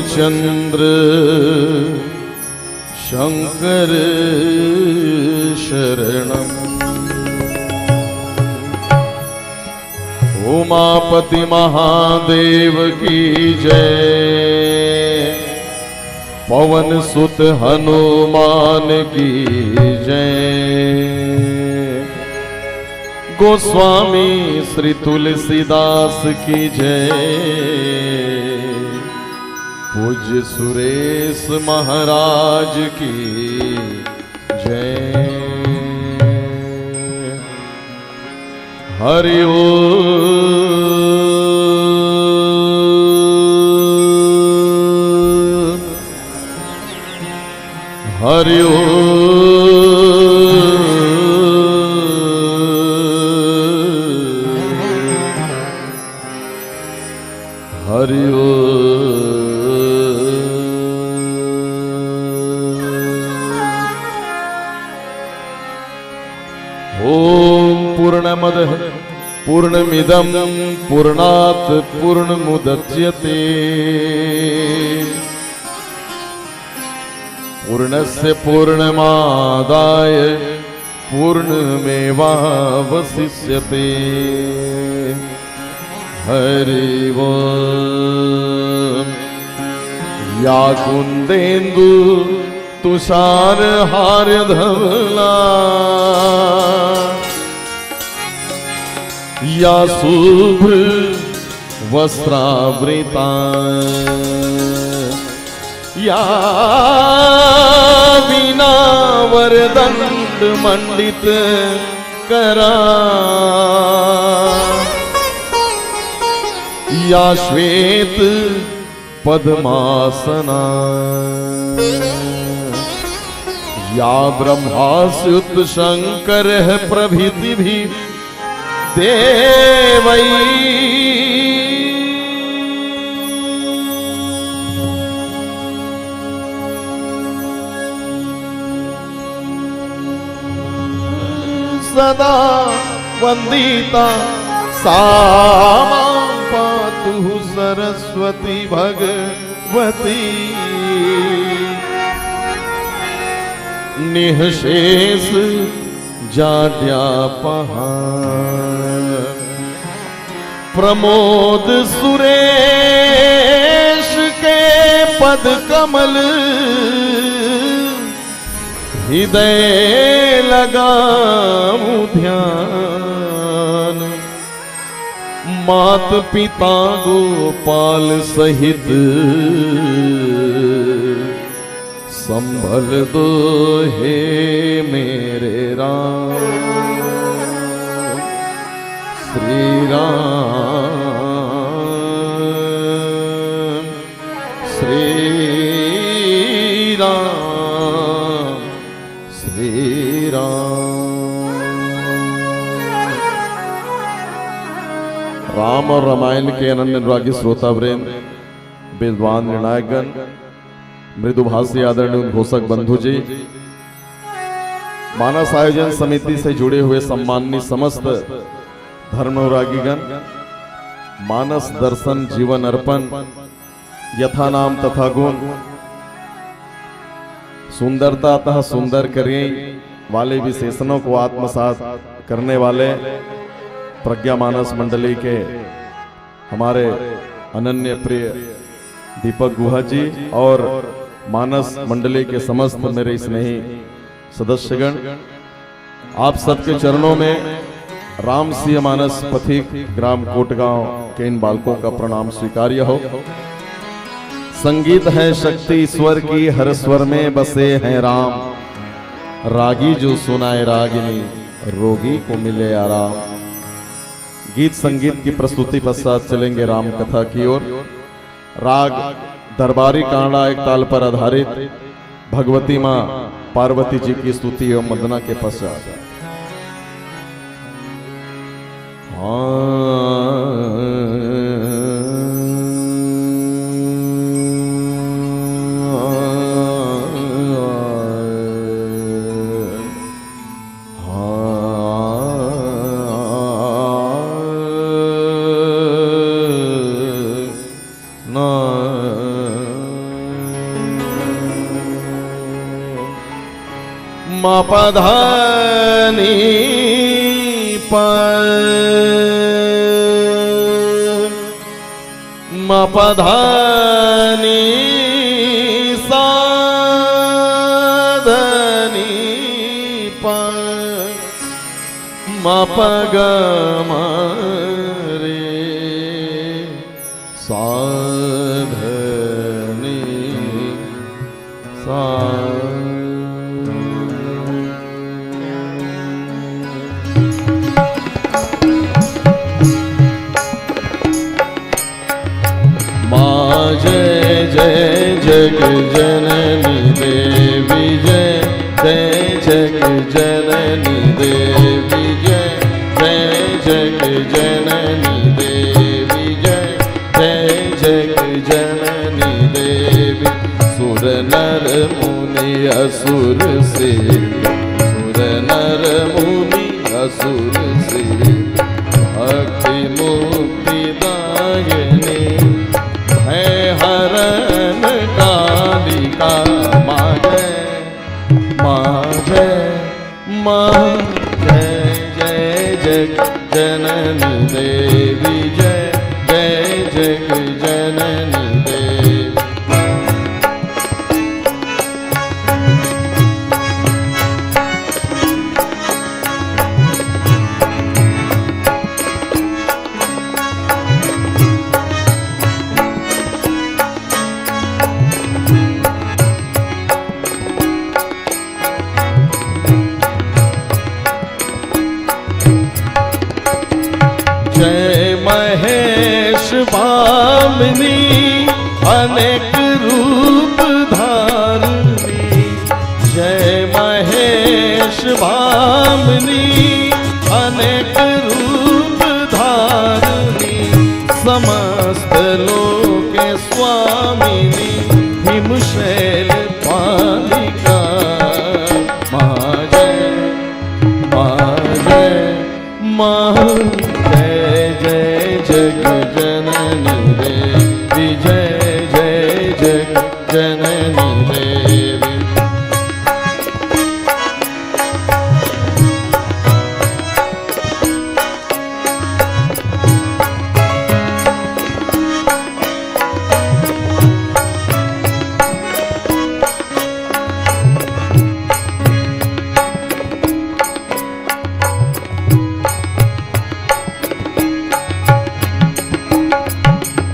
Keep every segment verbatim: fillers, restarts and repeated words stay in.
चंद्र शंकर शरणम। उमापति महादेव की जय, पवन सुत हनुमान की जय, गोस्वामी श्री तुलसीदास की जय, पूज्य सुरेश महाराज की जय। हरि ओम, हरि ओम, हरि ओम। ओम पूर्णमदः पूर्णमिदं पूर्णात् पूर्णमुदच्यते, पूर्णस्य पूर्णमादाय पूर्णमेवावशिष्यते। हरि ओम। या कुंदेंदु तुषार हार धवला, या शुभ्र वस्त्रावृता, या वीणा वरदंड मंडित करा, या श्वेत पद्मासना, या ब्रह्मास्युत शंकर है प्रभृति भी देवई। सदा वंदिता सा मां पातु सरस्वती भगवती। निःशेष जाड्यापहा प्रमोद सुरेश के पद कमल हृदय लगाऊं ध्यान। मात पिता गोपाल सहित संभल दो हे मेरे राम। श्री राम, श्री राम, श्री राम। राम और रामायण के अनन्य अनुरागी श्रोतावृंद, विद्वान निर्णायकगण, मृदुभाषी आदरणीय उद्घोषक बंधु जी, मानस आयोजन समिति से जुड़े हुए सम्माननीय समस्त धर्म अनुरागीगण, मानस दर्शन जीवन अर्पण यथा नाम तथा गुण, सुंदरता अतः सुंदर करें वाले विशेषणों को आत्मसात करने वाले प्रज्ञा मानस मंडली के हमारे अनन्य प्रिय दीपक गुहा जी और मानस मंडली के समस्त मेरे स्नेही सदस्यगण, आप सबके चरणों में राम सिंह मानस पथिक ग्राम कोटगांव के इन बालकों का प्रणाम स्वीकार्य हो। संगीत है शक्ति ईश्वर की, हर स्वर में बसे हैं राम। रागी जो सुनाए रागिनी, रोगी को मिले आराम। गीत संगीत की प्रस्तुति पश्चात चलेंगे राम कथा की ओर। राग दरबारी कांडा एक ताल पर आधारित भगवती माँ पार्वती जी की स्तुति एवं वंदना के पश्चात। हाँ। हाँ। ना। म प ध नि प, म प ध नि सा ध नि प, म प ग म रे सा ध नि सा। माँ जय जय जग जननी देवी जय, जय जग जननी देवी जय, जय जग जननी देवी जय, जय जग जननी देवी। सुर नर मुनि असुर सेवित, सुर नर मुनि असुर सेवित, भक्ति मुक्ति दायिनी, भय हरण कालिका। माँ जय, माँ जय, माँ जय। जय जग जननी देवी जय, जय जग जननी देवी। जय महेश भामिनी अनेक रूप धारिणी, जय महेश भामिनी अनेक रूप धारिणी, समस्त लोक स्वामिनी हिमशैल पालिका। माँ जय, माँ जय, माँ जय। जय जग जननी देवी जय, जय जग जननी देवी।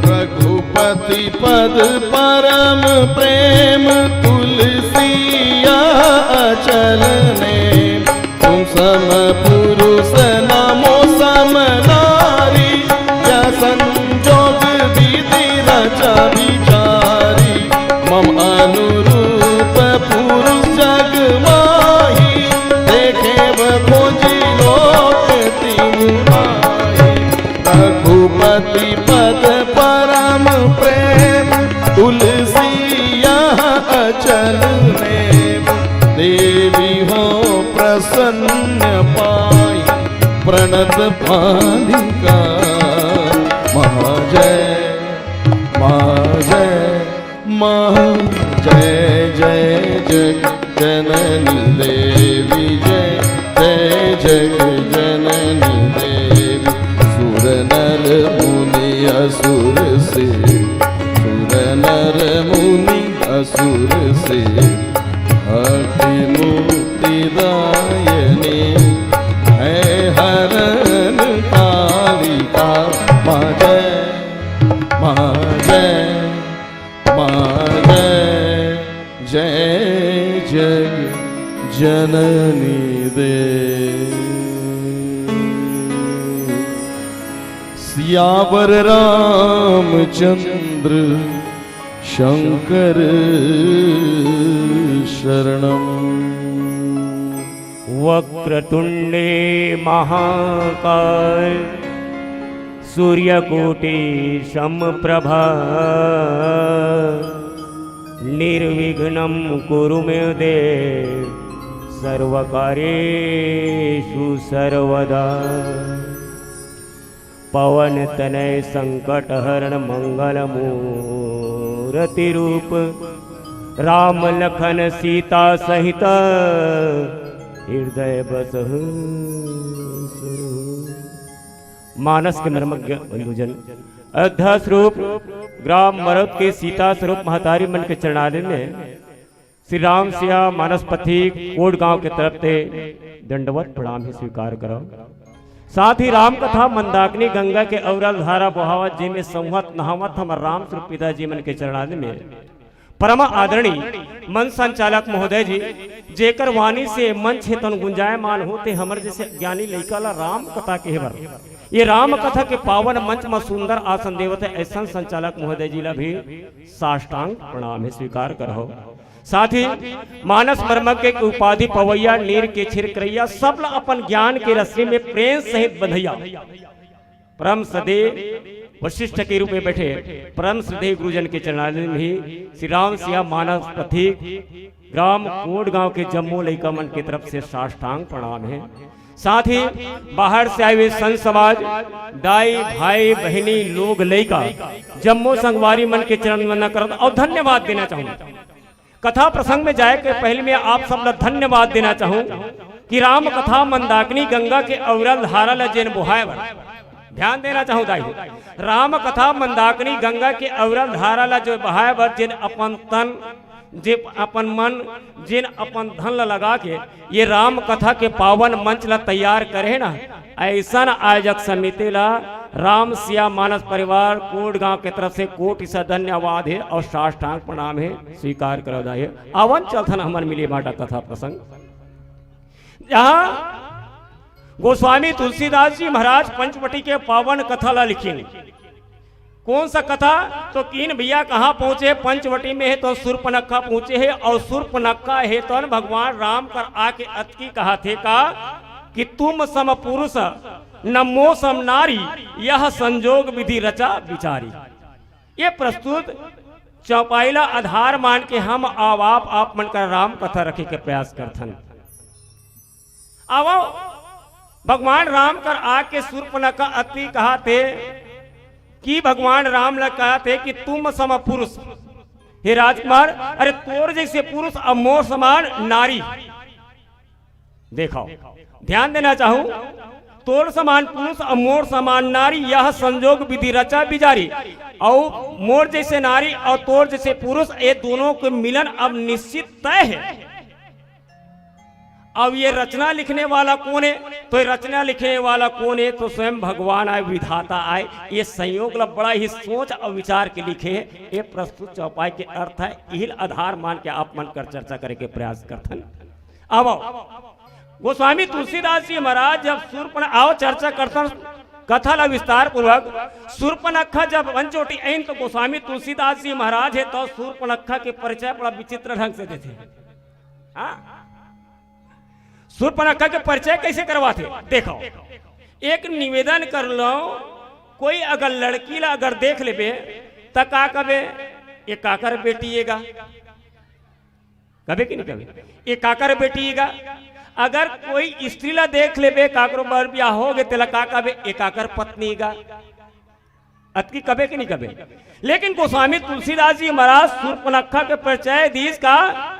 रघुपति पद परम प्रेम, तुलसिया अचल नेम। तुम सम पुरुष नमो सम नारी, या संजोग विधि रचा विचारी। मम अनुरूप पुरुष जग माही, देखेव खोजि लोक तिहुँ नाही। रघुपति पद परम प्रेम, तुलसी यह अचल नेम। देवी हो प्रसन्न पाई, प्रणत पालिका। माँ जय, माँ जय, माँ जय। जय जग जननी देवी जय, जय जग जननी देवी। सुर नर मुनि असुर सेव, सुर नर मुनि असुर सेव, भक्ति मुक्ति दायिनी, भय हरण कालिका। माँ जय, माँ जय, माँ जय। जय जग जननी देवी। सियावर रामचंद्र शंकर शरणम। वक्रतुंडे महाकाय सूर्यकोटि समप्रभा। निर्विघ्नं कुरु मे देव सर्वकार्येषु सर्वदा। पवन तनय संकट हरण मंगल मूरति रूप। राम लखन सीता सहित हृदय बसहु सुरहु। मानस के मर्मज्ञ बंधुजन, अयोध्या स्वरूप ग्राम मरौद के सीता स्वरूप महतारी मन के चरणारविंद में श्री राम सिया मानस पथिक कोट गांव के तरफ से दंडवत प्रणाम ही स्वीकार करो। साथ ही राम कथा मंदाकिनी गंगा के अविरल धारा बोहावत, जेमे संवत नहावत हमर राम स्वरूप पिताजी मन के चरणारविंद में परम आदरणीय मंच संचालक महोदय जी, जेकर वाणी से मंच हे तन गुंजायमान होथे, हमर जैसे ज्ञानी लइका ला राम कथा कहे बर, ये राम कथा के पावन मंच म सुंदर आसन देवत हे, ऐसन संचालक महोदय जी ला भी साष्टांग प्रणाम हे, स्वीकार करहो। साथ ही मानस मर्मज्ञ के उपाधि पवैया, नीर के छीर करैया, सब ला अपन ज्ञान के रस्सी में प्रेम सहित बंधैया परम श्रद्धेय वशिष्ठ के रूप में बैठे परम श्रद्धेय गुरुजन के चरणारविंद में ही श्री राम सिया मानस पथिक ग्राम कोट गांव के जम्मो लइका मन के तरफ से साष्टांग प्रणाम हे। साथ ही बाहर से आए हुए संत समाज, दाई, भाई, बहिनी, लोग, लइका, जम्मो संगवारी मन के चरण वंदना करत अउ धन्यवाद देना चाहूंगा। कथा प्रसंग में जाए के पहले मैं आप सब ला धन्यवाद देना चाहूं कि राम कथा मंदाकिनी गंगा के अविरल धारा ला जेन बोहाय बर, ध्यान देना चाहूं दाई, राम कथा मंदाकिनी गंगा के अविरल धारा ला जो बहाय बर जेन अपन तन, जे अपन मन, जेन अपन धन ला लगा के ये राम कथा के पावन मंच ला तैयार करे हे ना, ऐसन आयोजक समिति ला राम सिया मानस परिवार कोट गांव के तरफ से कोटि से धन्यवाद हे अउ साष्टांग प्रणाम हे, स्वीकार करो दाई। आवन चलथन हमन मिली बांटा कथा प्रसंग, जहां गोस्वामी तुलसीदास जी महाराज पंचवटी के पावन कथा ला लिखिन। कौन सा कथा? तो किन भैया कहाँ पहुंचे? पंचवटी में हे तो सूर्पनखा पहुंचे हे, अउ सूर्पनखा हे तो भगवान राम कर आके अतकी कहाथे का कि तुम सम पुरुष न मो सम नारी, यह संजोग विधि रचा बिचारी। ये प्रस्तुत चौपाई ला आधार मान के हम अउ आप, आप मन कर राम कथा रखे के प्रयास करथन। आवो, भगवान राम कर आके सूर्पनखा अतकी कहाथे कि भगवान राम ला कहाथे कि तुम सम पुरुष, हे राजकुमार, अरे तोर जैसे पुरुष अउ मोर समान नारी। देखो, ध्यान देना चाहूं, तोर समान पुरुष अउ मोर समान नारी, यह संजोग विधि रचा बिचारी। अउ मोर जैसे नारी अउ तोर जैसे पुरुष, ये दोनों के मिलन अब निश्चित तय हे। अब ये रचना लिखने वाला कौन हे? तो ये रचना लिखने वाला कौन हे? तो स्वयं भगवान आय, विधाता आय। ये संयोग ला बड़ा ही सोच अउ विचार के लिखे हे। ये प्रस्तुत चौपाई के अर्थ हे, इही ला आधार मान के आप मन कर चर्चा करे के प्रयास करथन। अब गोस्वामी तुलसीदास जी महाराज जब सूर्पन-, आओ चर्चा करथन कथा ला विस्तार पूर्वक, सूर्पनखा जब पंचवटी आइन तो गोस्वामी तुलसीदास जी महाराज हे तो सूर्पनखा के परिचय बड़ा विचित्र ढंग से देथे। हाँ? सूर्पनखा के परिचय कैसे करवाथे? देखो, एक निवेदन कर लो, कोई अगर लड़की ला अगर देख लेबे, त का कबे? "ये काकर बेटी एगा?" कबे कि नहीं कबे? "ये काकर बेटी एगा?" अगर कोई स्त्री ला देख लेबे, काकरो बर बियाह हो गे, तेला का कबे? "ये काकर पत्नी एगा?" अतकी कबे कि नहीं कबे? लेकिन गोस्वामी तुलसीदास जी महाराज सूर्पनखा के परिचय दीस का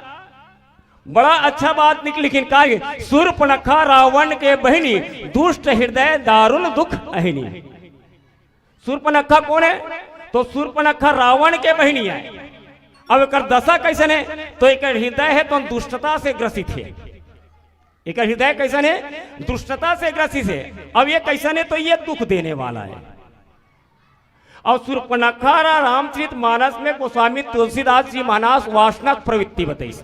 बड़ा अच्छा बात निकल लिखिन का, सूर्पनखा रावण के बहिनी, दुष्ट हृदय दारुण दुख अहिनी। सूर्पनखा कौन हे? तो सूर्पनखा रावण के बहिनी हे। अब एकर दशा कैसन हे? तो एकर हृदय हे तो दुष्टता से ग्रसित हे। एकर हृदय कैसन हे? दुष्टता से ग्रसित हे। अब ये कैसन हे? तो ये दुख देने वाला हे। अउ सूर्पनखा ला रामचरित मानस में गोस्वामी तुलसीदास जी महाराज वासना के प्रवृत्ति बताइस।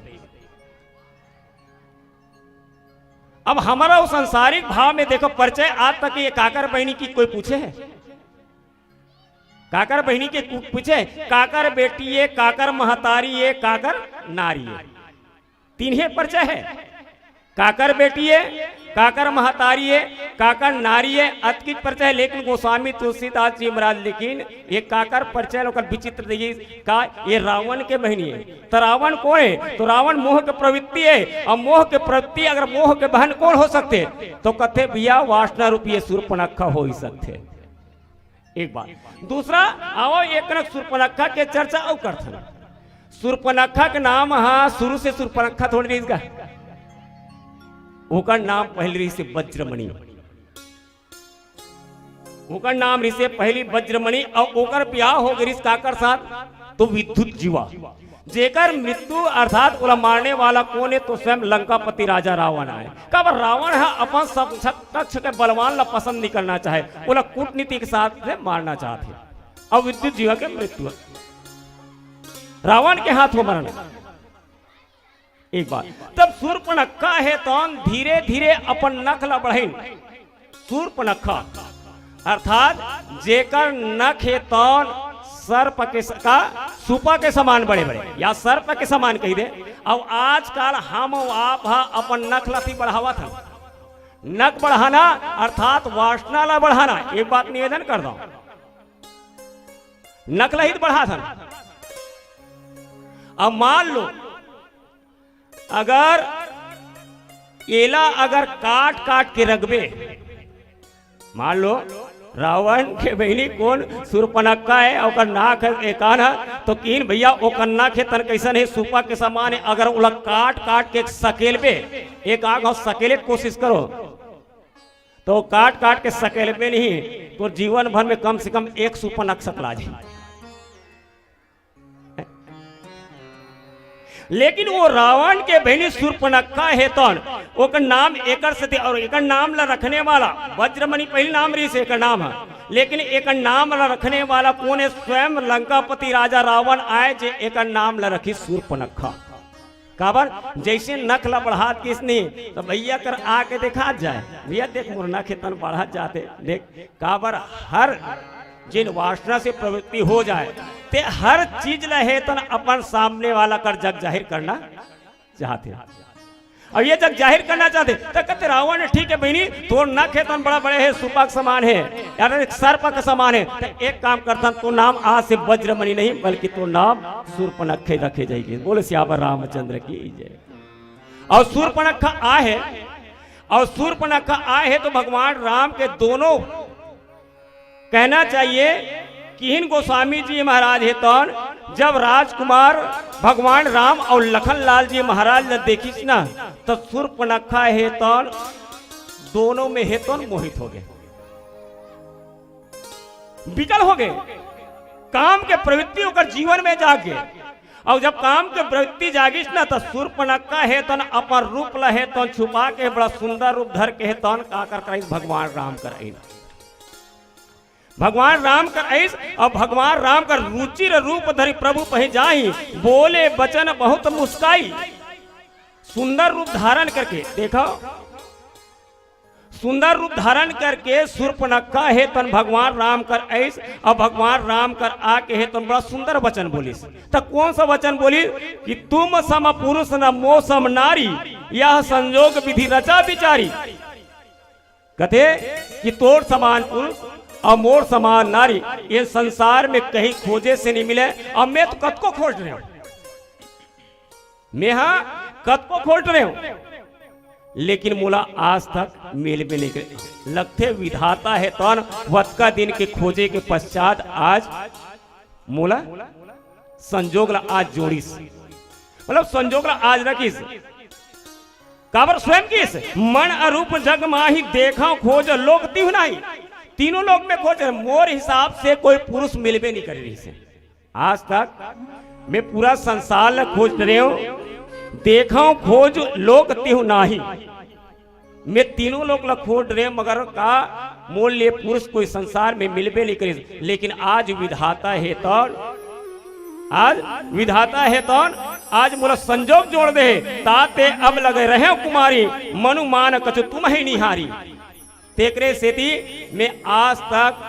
अब हमारा वो सांसारिक भाव में देखो, परिचय आज तक ये काकर बहिनी के कोई पूछे हे? काकर बहिनी के कु-, पूछे? काकर बेटी हे, काकर महतारी हे, काकर नारी हे। तीन हे परिचय हे, काकर बेटी हे, काकर महतारी हे, काकर नारी हे, अतकी परिचय हे। लेकिन गोस्वामी तुलसीदास जी महाराज लिखिन, ये काकर परिचय हे ओकर विचित्र देखिस का, ये रावण के बहिनी हे। तो रावण कौन हे? तो रावण मोह के प्रवृत्ति हे, अउ मोह के प्रवृत्ति, अगर मोह के बहन कौन हो सकथे? तो कथे भैया, वासना रूपी ये सूर्पनखा हो ही सकथे। एक बात। दूसरा, आओ एक कनक सूर्पनखा के चर्चा अउ करथन। सुर्पनखा के नाम हा शुरू से सुर्पनखा थोड़ी रहिस गा। ओकर नाम पहले रहिस हे वज्रमणि। ओकर नाम रहिस हे पहली वज्रमणि अउ ओकर ब्याह हो गे रहिस काकर साथ? तो विद्युत जीवा, जेकर मृत्यु अर्थात ओला मारने वाला कोन हे? तो स्वयं लंकापति राजा रावण आय। काबर रावण हा अपन समकक्ष के बलवान ला पसंद नहीं करना चाहे, ओला कूटनीति के साथ से मारना चाहत हे। अउ विद्युत जीवा के मृत्यु रावण के हाथ म मरना। एक बार तब सुर्पनखा हे तौन धीरे धीरे अपन नख ला बढ़ाइन। सुर्पनखा अर्थात जेकर नख हे तौन सर्प के स-, का सुपा के समान बड़े बड़े या सर्प के समान कहि दे। अउ आजकल हम अउ आप हा अपन नख ला ती बढ़ावत हन। नख बढ़ाना अर्थात वासना ला बढ़ाना। एक बात निवेदन कर दो, नख ला ही तो बढ़ात हन। अब मान लो अगर एला अगर काट काट के रखबे, मान लो रावण के बहिनी कोन सुर्पनखा हे, ओकर नाक हे एकान ह, तो किन भैया ओकर नाक हे तन कइसन हे? सुपा के समान हे। अगर ओला काट काट के सकेलबे, एक आग सकेले के कोशिश करो, तो काट काट के सकेलबे नहीं, तो जीवन भर में कम से कम एक सुपनखा सकला जाही। लेकिन वो रावण के बहिनी सुर्पनखा हे तौन ओकर नाम एकर सेती, अउ एकर नाम ला रखने वाला वज्रमणि पहिली नाम रहिस एकर नाम ह, लेकिन एकर नाम ला रखने वाला कोन हे? स्वयं लंकापति राजा रावण आय जे एकर नाम ला रखिस सुर्पनखा। काबर जइसे नख ला बढ़ात गिस नहीं तो भैया कर आके देखात जाय, भैया देख मोर नख हे तन बढ़ात जात हे, देख काबर हर जेन वासना से प्रवृत्ति हो जाय, ते हर चीज ला हे तन अपन सामने वाला कर जग जाहिर करना चाहत हे। अब ये जग जाहिर करना चाहत हे, तो कहते रावण हे, "ठीक हे बहिनी, तोर नख हे तन बड़ा बड़े हे, सुपा के समान हे, यार एक सर्प के समान हे, तो एक काम करथन, तोर नाम आज से वज्रमणि नहीं बल्कि तोर नाम सुर्पनखे रखे जाही।" बोले सियावर रामचंद्र की जय। अउ सुर्पनखा आहे, अउ सुर्पनखा आहे तो भगवान राम के दोनों कहना चाहिए किहिन गोस्वामी जी महाराज हे तौन जब राजकुमार भगवान राम अउ लखन लाल जी महाराज ला देखिस ना, तो सुर्पनखा हे तौन दोनों में हे तौन मोहित हो गे, विकल हो गे, काम के प्रवृत्ति ओकर जीवन में जाग गे। अउ जब काम के प्रवृत्ति जागिस ना, तो सुर्पनखा हे तौन अपन रूप ला हे तौन छुपा के बड़ा सुंदर रूप धर के हे तौन का कर कराइस? भगवान राम कर आइस। भगवान राम कर आइस, अउ भगवान राम कर रुचिर रूप धरि प्रभु पहि जाहि, बोले बचन बहुत मुस्काई। सुंदर रूप धारण करके, देखो, सुंदर रूप धारण करके सुर्पनखा हे तौन भगवान राम कर आइस, अउ भगवान राम कर आके हे तौन बड़ा सुंदर वचन बोलिस। त कौन सा वचन बोलिस कि "तुम सम पुरुष न मो सम नारी, यह संजोग विधि रचा बिचारी।" कथे कि "तोर समान पुरुष अउ मोर समान नारी ये संसार में कहीं खोजे से नहीं मिले, अउ मैं तो कतको खोज रहेंव, मैं हा कतको खोज रहेंव, लेकिन मोला आज तक मिलबे नहीं करे।" लगथे विधाता हे तौन वतका दिन के खोजे के पश्चात आज मोला संजोग ला आज जोड़िस, मतलब संजोग ला आज रखिस। काबर स्वयं किस मन अरूप जग माही, देखा खोज लोक तिहु नाही। तीनों लोक में खोज, मोर हिसाब से कोई पुरुष मिलबे नहीं करे रहिस हे। आज तक मैं पूरा संसार ला खोज रहेंव, देखा खोज लोक तिहु नाही। मैं तीनों लोक ला खोज रहेंव, मगर का मोर ले पुरुष कोई संसार में मिलबे नहीं करिस। लेकिन आज विधाता हे तौन, आज विधाता हे तौन, आज मोला संजोग जोड़ दे हे, ताते अब लगे रहेंव कुमारी, मनु मान कछु तुमहि निहारी। तेकरे सेती मैं आज तक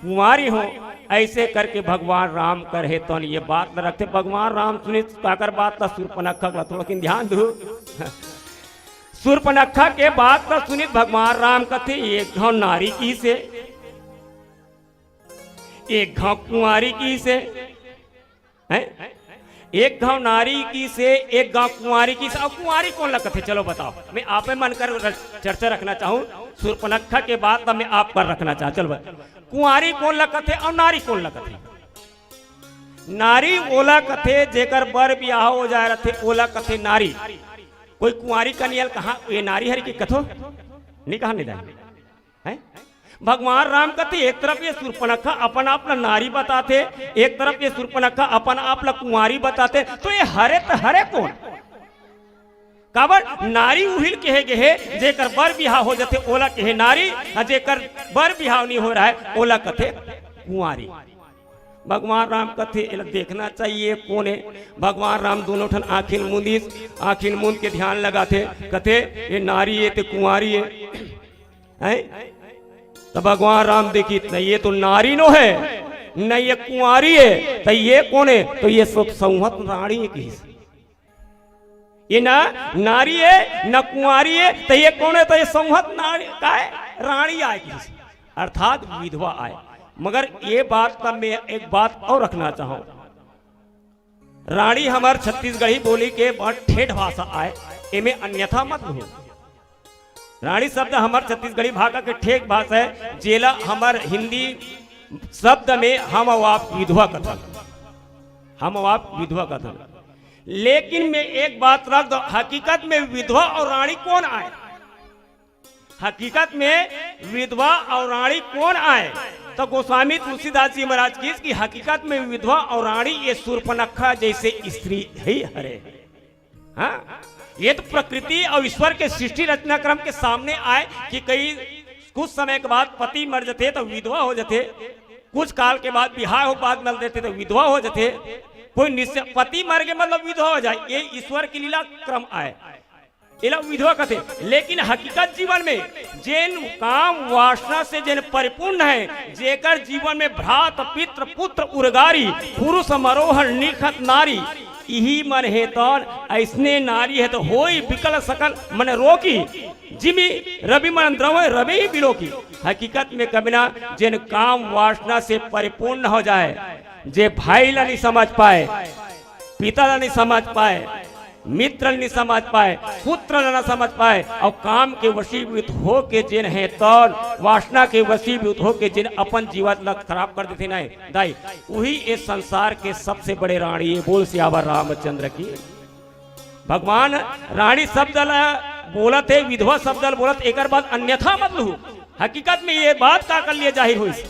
कुंवारी हंव। अइसे करके भगवान राम कर हे तौन ये बात ल रखथे। भगवान राम सुनिस काकर बात ल, सुर्पनखा ल, थोड़ा किन ध्यान दू। सुर्पनखा के बात ल सुनिस भगवान राम कथे, "एक घांव नारी किहिस हे, एक घांव कुंवारी किहिस हे।" हैं? एक घांव नारी किहिस हे, एक घांव कुंवारी किहिस हे। अउ कुंवारी कोन ला कथे? चलो बताओ, मैं आपे मन कर र-, चर्चा रखना चाहूं। सुर्पनखा के बात ल मैं आप कर रखना चाहूं। चलो बता, कुंवारी कोन ला कथे अउ नारी कोन ला कथे? नारी ओला कथे, जेकर बर बिहाव हो जाए रथे, ओला कथे नारी। कोई कुंवारी कनियल कहा, "ये नारी हरे," कि कथो? नहीं कहा, नहीं दाई। हैं? भगवान राम कथे, एक तरफ ये सूर्पनखा अपन आप ला नारी बताथे, एक तरफ ये सूर्पनखा अपन आप ला कुंवारी बताथे, तो ये हरे त हरे कोन? काबर नारी उहिल केहे गेहे, जेकर बर बिहाव हो जथे, ओला केहे नारी, अउ जेकर बर बिहाव नहीं हो रहा है, ओला कथे कुंवारी। भगवान राम कथे, "एला देखना चाहिए, कोन हे?" भगवान राम दोनों ठन आँखिन मूंदिस, आँखिन मूंद के ध्यान लगाथे, कथे, "ये नारी हे, ते कुंवारी हे।" हैं? त भगवान राम देखिस, "नहीं, ये तो नारी नो है, नहीं, ये कुंवारी है, त ये कोन हे?" तो ये सब संवत रानी हे किहिस। ये ना नारी हे, ना कुंवारी हे, त ये कोन हे? त ये संवत नारी, काय? रानी आय किहिस, अर्थात विधवा आय। मगर ये बात का मैं एक बात और रखना चाहूं, रानी हमर छत्तीसगढ़ी बोली के बहुत ठेठ भाषा आय, एमे अन्यथा मत लूहू। रानी शब्द हमर छत्तीसगढ़ी भाषा के ठेठ भाषा है, जेला हमर हिंदी शब्द में हम अउ आप विधवा कथन, हम अउ आप विधवा कथन। लेकिन मैं एक बात रख दो, हकीकत में विधवा अउ रानी कोन आय? हकीकत में विधवा अउ रानी कोन आय? तो गोस्वामी तुलसीदास जी महाराज किहिस कि हकीकत में विधवा अउ रानी ये सूर्पनखा जैसे स्त्री ही हरे। हाँ, ये तो प्रकृति अउ ईश्वर के सृष्टि रचना क्रम के सामने आय कि कई कुछ समय के बाद पति मर जथे त विधवा हो जथे, कुछ काल के बाद बिहाव के बाद मर जथे त विधवा हो जथे। कोई निश्चय पति मर के मतलब विधवा हो जाय, ये ईश्वर की लीला क्रम आय, एला विधवा कथे। लेकिन हकीकत जीवन में जेन काम वासना से जेन परिपूर्ण है, जेकर जीवन में भ्रात पित्र पुत्र उरगारी पुरुष मरोहर निखत नारी, इही मन हे तौन अइसने नारी हे तो होई बिकल सकल मन रोकी, जिमि रवि मन द्रवै रवि ही बिलोकी। हकीकत में कबे ना जेन काम वासना से परिपूर्ण हो जाय, जे भाई ला नहीं समझ पाय, पिता ला नहीं समझ पाय, मित्र ला नहीं समझ पाय, पुत्र ला ना समझ पाय, अउ काम के वशीभूत होके जेन हे तौन वासना के वशीभूत होके जेन अपन जीवन ला खराब कर देथे ना दाई, उही ए संसार के सबसे बड़े रानी हे। बोल सियावर रामचंद्र की। भगवान रानी शब्द ला बोलत हे, विधवा शब्द ला बोलत, एकर बात अन्यथा मत लूहू। हकीकत में ये बात का कर लिए जाहिर होइस।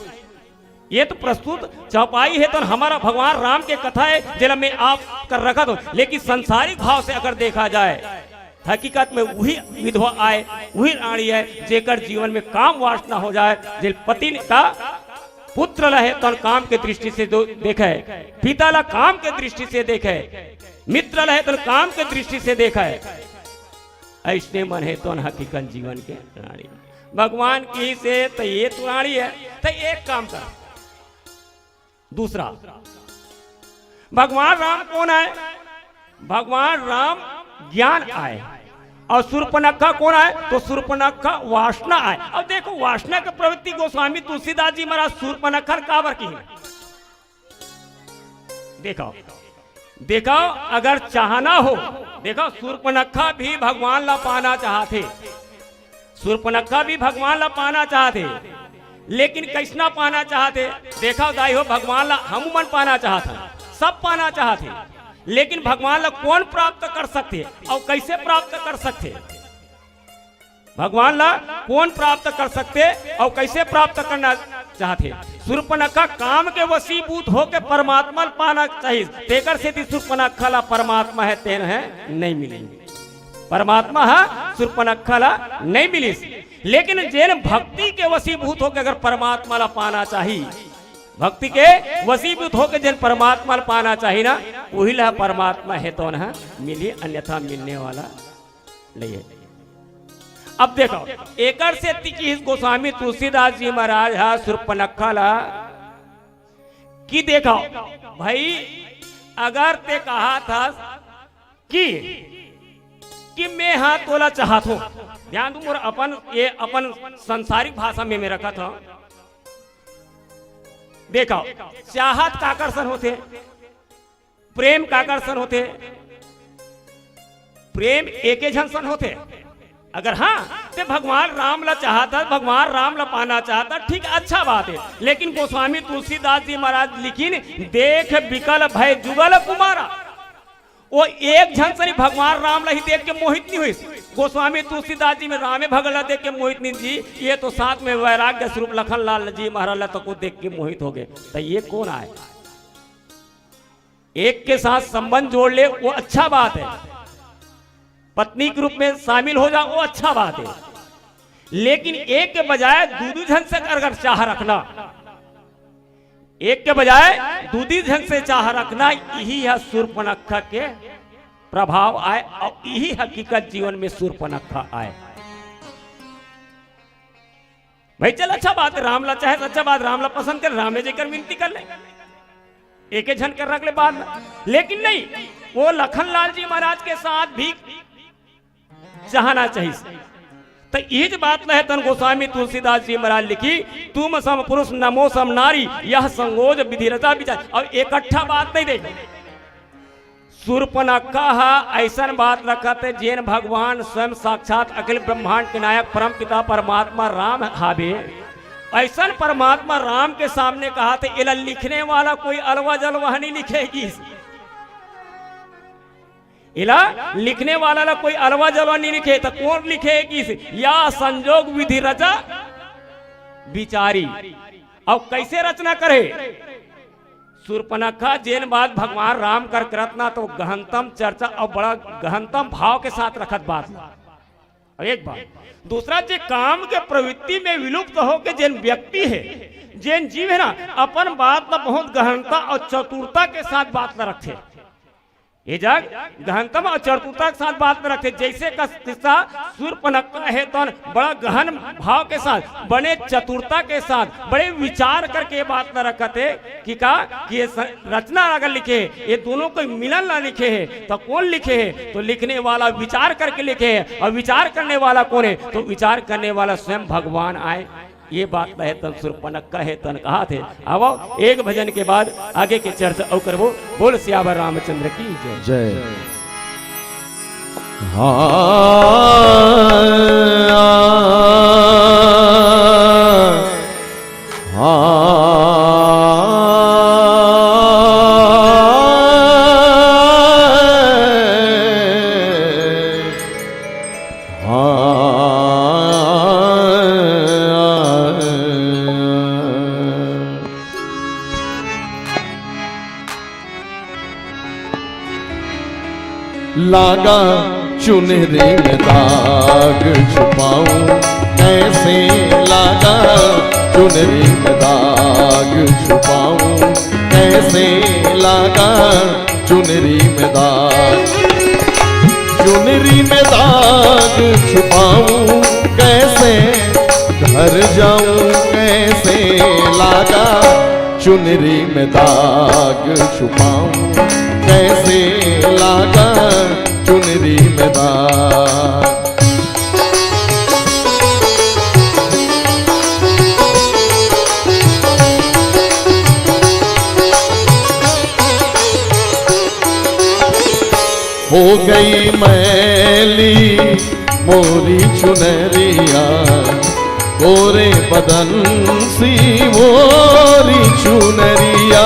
ये तो प्रस्तुत चौपाई हे, तो हमर भगवान राम के कथा हे, जेला मैं आप कर रखत हूँ। लेकिन संसारिक भाव से अगर देखा जाय, हकीकत में उही विधवा आय, उही रानी आय, जेकर जीवन में काम वासना हो जाय, जे पति का पुत्र ला हे तौन काम के दृष्टि से दो-, देखे, पिता ला काम के दृष्टि से देखे, मित्र ला हे तौन काम के दृष्टि से देखे। अइसने मन हे तौन हकीकत जीवन के रानी। भगवान किहिस हे त ये तो रानी हे, त एक काम कर, दूसरा। भगवान राम कोन आय? भगवान राम ज्ञान आय। अउ सूर्पनखा कोन आय? तो सूर्पनखा वासना आय। अब देखो, वासना के प्रवृत्ति गोस्वामी तुलसीदास जी महाराज सूर्पनखा ल काबर किहिन? देखो, देखो, अगर चाहना हो, देखो, सूर्पनखा भी भगवान ला पाना चाहथे। सूर्पनखा भी भगवान ला पाना चाहथे, लेकिन कइसना पाना चाहथे? देखव दाई हो, भगवान ला हमू मन पाना चाहत हन, सब पाना चाहथे, लेकिन भगवान ला कोन प्राप्त कर सकथे अउ कइसे प्राप्त कर सकथे? भगवान ला कोन प्राप्त कर सकथे अउ कइसे प्राप्त करना चाहथे? सूर्पनखा काम के वशीभूत होके परमात्मा ला पाना चाहिस, तेकर सेती सूर्पनखा ला परमात्मा हे तेन हे नइ मिलिस। परमात्मा ह सूर्पनखा ला नइ मिलिस, लेकिन जेन भक्ति के वशीभूत होके अगर परमात्मा ला पाना चाही, भक्ति के वशीभूत होके जेन परमात्मा ला पाना चाही ना, उही ला परमात्मा हे तौन ह मिलही, अन्यथा मिलने वाला नइ हे। अब देखव, एकर सेती किहिस गोस्वामी तुलसीदास जी महाराज ह सूर्पनखा ला कि देखव भई, अगर ते कहत हस कि, कि मैं हा तोला चाहत हूँ। ध्यान दू, मोर अपन, ये अपन संसारिक भाषा में मैं रखत हूँ। देखव, चाहत काकर सन होथे, प्रेम काकर सन होथे। प्रेम एके झन सन होथे, अगर हाँ, ते भगवान राम ला चाहत हस, भगवान राम ला पाना चाहत हस, ठीक, अच्छा बात हे। लेकिन गोस्वामी तुलसीदास जी महाराज लिखिन, "देख बिकल भय जुगल कुमारा।" वो एक झन सरी भगवान राम ला ही देख के मोहित नहीं होइस। गोस्वामी तुलसीदास जी में रामे भगत ला देख के मोहित नहीं जी, ये तो साथ में वैराग्य स्वरूप लखन लाल जी महाराज ला तको देख के मोहित हो गए। तो ये कौन आय? एक के साथ संबंध जोड़ ले, वो अच्छा बात है, पत्नी के रूप में शामिल हो जा, वो अच्छा बात है। लेकिन एक के बजाय दू दू झन से अगर चाह रखना, एक के बजाय दू दू झन से चाह रखना, यही है शूर्पणखा के प्रभाव आय और यही हकीकत जीवन में शूर्पणखा आय। भाई चल, अच्छा बात है, राम ला चाहे तो अच्छा बात, राम ला पसंद कर, राम ने जेकर विनती कर ले, एक झन कर रख ले बाद में। लेकिन नहीं, वो लखन लाल जी महाराज के साथ भी चाहना चाहिए। तो इही बात ला हे तेन गोस्वामी तुलसीदास जी महाराज लिखिन, "तुम सम पुरुष नमो सम नारी, यह संगोज विधि रचा विचारी।" अब इकट्ठा बात नहीं देखो, शूर्पणखा हा अइसन बात रखत हे, जेन भगवान स्वयं साक्षात अखिल ब्रह्मांड के नायक परम पिता परमात्मा राम हावे। अइसन परमात्मा राम के सामने कहत हे, एला लिखने वाला कोई अलवा जलवा नहीं लिखे गिस। एला लिखने वाला ला कोई अलवा जलवा नहीं लिखे, तो कौन लिखे गिस? या संजोग विधि रचा विचारी। अब कैसे रचना करे? शूर्पणखा जेन बात भगवान राम कर करत ना, तो गहनतम चर्चा और बड़ा गहनतम भाव के साथ रखत बात। अब एक बात, दूसरा, जे काम के प्रवृत्ति में विलुप्त होके जेन व्यक्ति है, जेन जीव है ना, अपन बात ला बहुत गहनता और चतुरता के साथ बात ला रखथे। ये जग गहनतम और चतुरता के साथ बात में रखथे। जैसे का किस्सा, शूर्पणखा हे तौन बड़ा गहन भाव के साथ, बड़े चतुरता के साथ, बड़े विचार करके ये बात ला रखत हे कि का, कि ये स-, रचना अगर लिखे, ये दोनों कोई मिलन ला लिखे हे, तो कौन लिखे हे? तो लिखने वाला विचार करके लिखे हे, और विचार करने वाला कौन है? तो विचार करने वाला स्वयं भगवान आय। ये बात ला हे तन शूर्पणखा हे तन कहत हे। आवो, एक भजन के बाद आगे के चर्चा अउ करबो। बोल सियावर रामचंद्र की जय। जय। हाँ, हाँ, हाँ। लागा चुनरी में दाग छुपाऊं कैसे, लागा चुनरी में दाग छुपाऊं कैसे, लागा चुनरी में दाग, चुनरी में दाग छुपाऊं कैसे, घर जाऊं कैसे, लागा चुनरी में दाग छुपाऊं कैसे, लागा चुनरी में दाग। हो गई मैली मोरी चुनरिया, गोरे बदन सी मोरी चुनरिया।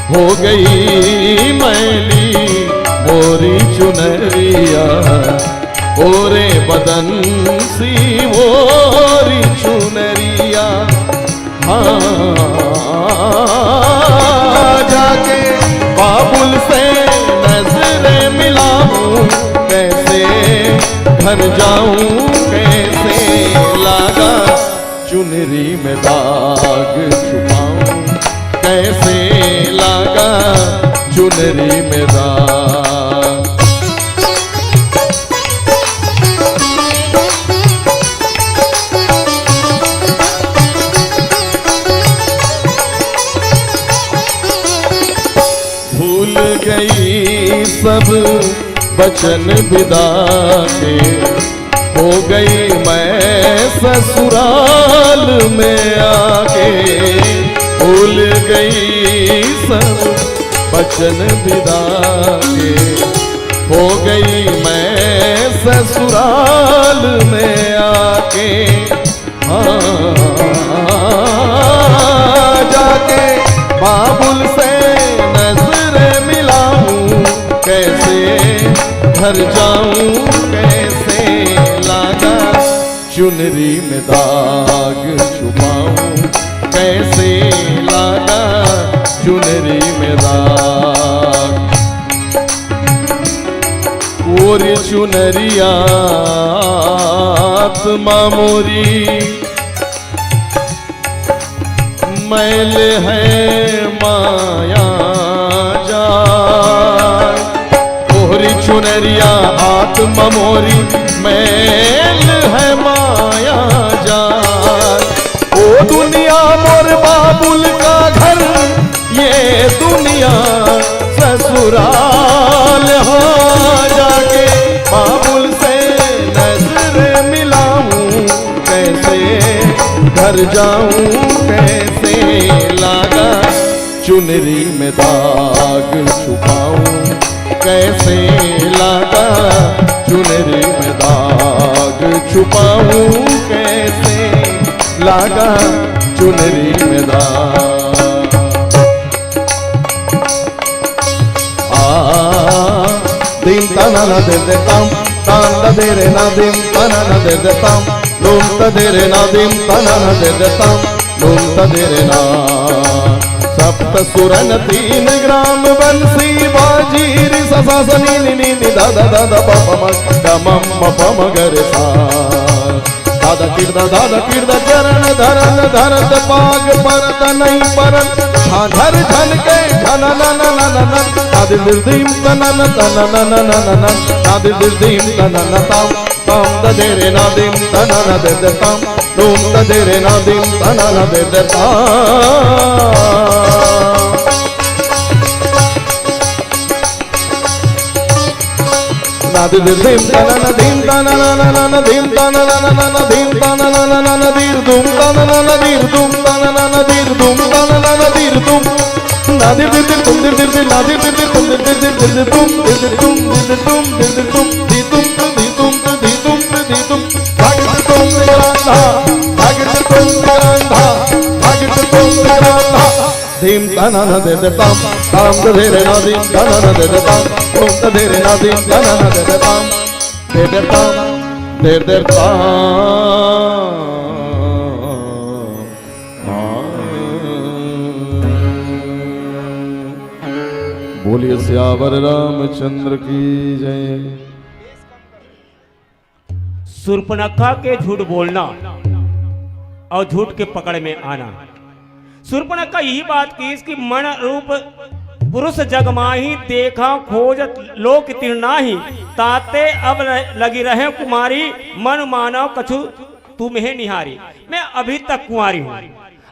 हो गई मैली मोरी चुनरिया, गोरे बदन सी मोरी चुनरिया। हाँ, जाके बाबुल से नजरें मिलाऊं कैसे, घर जाऊं कैसे, लागा चुनरी में दाग छुपाऊं कैसे, लागा चुनरी में दाग। भूल गई सब बचन विदा के, हो गई मैं ससुराल में आके। भूल गई सब बचन विदा के, हो गई मैं ससुराल के, हाँ, जाके बाबुल से नजर मिलाऊं, कैसे घर जाऊं, कैसे लागा चुनरी में दाग छुपाऊं, कैसे लागा चुनरी में दाग। ओरी चुनरिया आत्मा मोरी मैल है माया जाल। ओरी चुनरिया आत्मा मोरी मैल है माया जाल। ओ दुनिया मोर बाबुल का घर, ये दुनिया ससुराल हो। जाके बाबुल से नजर मिलाऊं, कैसे घर जाऊं, कैसे लागा चुनरी में दाग छुपाऊं, कैसे लागा चुनरी में दाग छुपाऊं, कैसे लागा चुनरी में दाग। आ, दिम तनन दे दे तम, तान द दे रे ना दिम तनन दे दे तम, लूम त दे रे ना दिम तनन दे दे तम, लूम त दे रे ना। सप्त सुरन तीन ग्राम बंसी बाजी रि सा सा सा नी नी नी नी दा दा दा दा पा पा मा गा मा मा पा मा गा रे सा। दादा किरदा, दादा किरदा, चरण धरन धरत पाग परत नहीं परन, झांझर झनके झन न न न न न, तादि दिल दिम तनन तनन न न न न, तादि दिल दिम तनन ताम, ताम द दे रे ना दिम तनन दे दे ताम, नूम द दे रे ना दिम तनन दे दे ताम। ना दि दि दिम तनन दिम तनन नन नन दिम तनन नन दिम तनन नन दीर दुम तनन दीर दुम तनन दीर दुम तनन दीर दुम। ना दि दि दि तुम दि दि दि ना दि दि दि तुम दि दि दि दि दि तुम दि दि तुम दि दि तुम दि दि तुम दि तुम दि तुम दि तुम। भाग दि तुम दि रांधा, भाग दि तुम दि रांधा, भाग दि तुम दि रांधा। धीम तनन दे दे ताम, ताम दे दे रे ना धीम तनन दे दे ताम, धूम दे दे रे ना धीम तनन दे दे ताम, दे दे ताम, दे दे ताम। बोलिए सियावर रामचंद्र की जय। शूर्पणखा के झूठ बोलना और झूठ के पकड़ में आना। शूर्पणखा यही बात की कि मन रूप पुरुष जग माही, देखा खोज लोक तिरनाही। ताते अब लगी रहे कुमारी, मन मानव कछु तुम्हें निहारी। मैं अभी तक कुंवारी हूँ।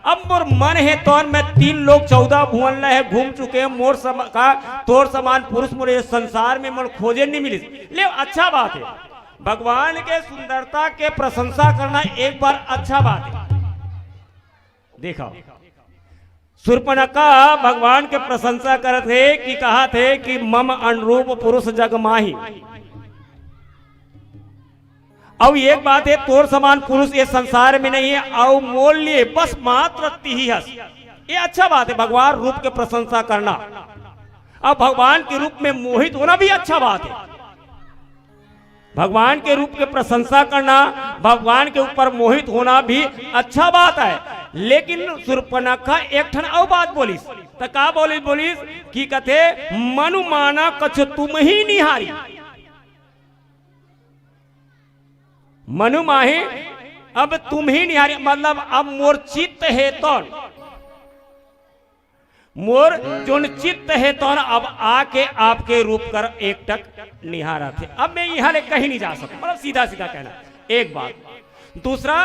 अब मोर मन हे तौन मैं तीन लोक चौदह भुवन लहे घूम चुके हैं। मोर सम-, का तोर समान पुरुष मोर ये संसार में मोर खोजे नहीं मिलिस। ले अच्छा बात है, भगवान के सुंदरता के प्रशंसा करना एक बार अच्छा बात है। देखो, शूर्पणखा भगवान के प्रशंसा करत हे कि कहत हे कि मम अनुरूप पुरुष जग माही। अब एक बात है, तोर समान पुरुष ये संसार में नहीं है, और मोल लिए बस मात्र तिही हस। ये अच्छा बात है, भगवान रूप के प्रशंसा करना। अब भगवान के रूप में मोहित होना भी अच्छा बात है। भगवान के रूप के प्रशंसा करना, भगवान के ऊपर मोहित होना भी अच्छा बात है। लेकिन शूर्पणखा एक ठन अउ बात बोलिस, त का बोलिस? बोलिस कि कथे, "मनु माना कछु तुम ही निहारी।" मनु माही, अब तुम ही निहारी, मतलब अब मोर चित्त हे तौन। मोर जोन चित्त हे तौन अब आके आपके रूप कर एकटक निहारत हे। अब मैं इहाँ ले कहीं नहीं जा सकूं, मतलब सीधा सीधा कहना। एक बात। दूसरा,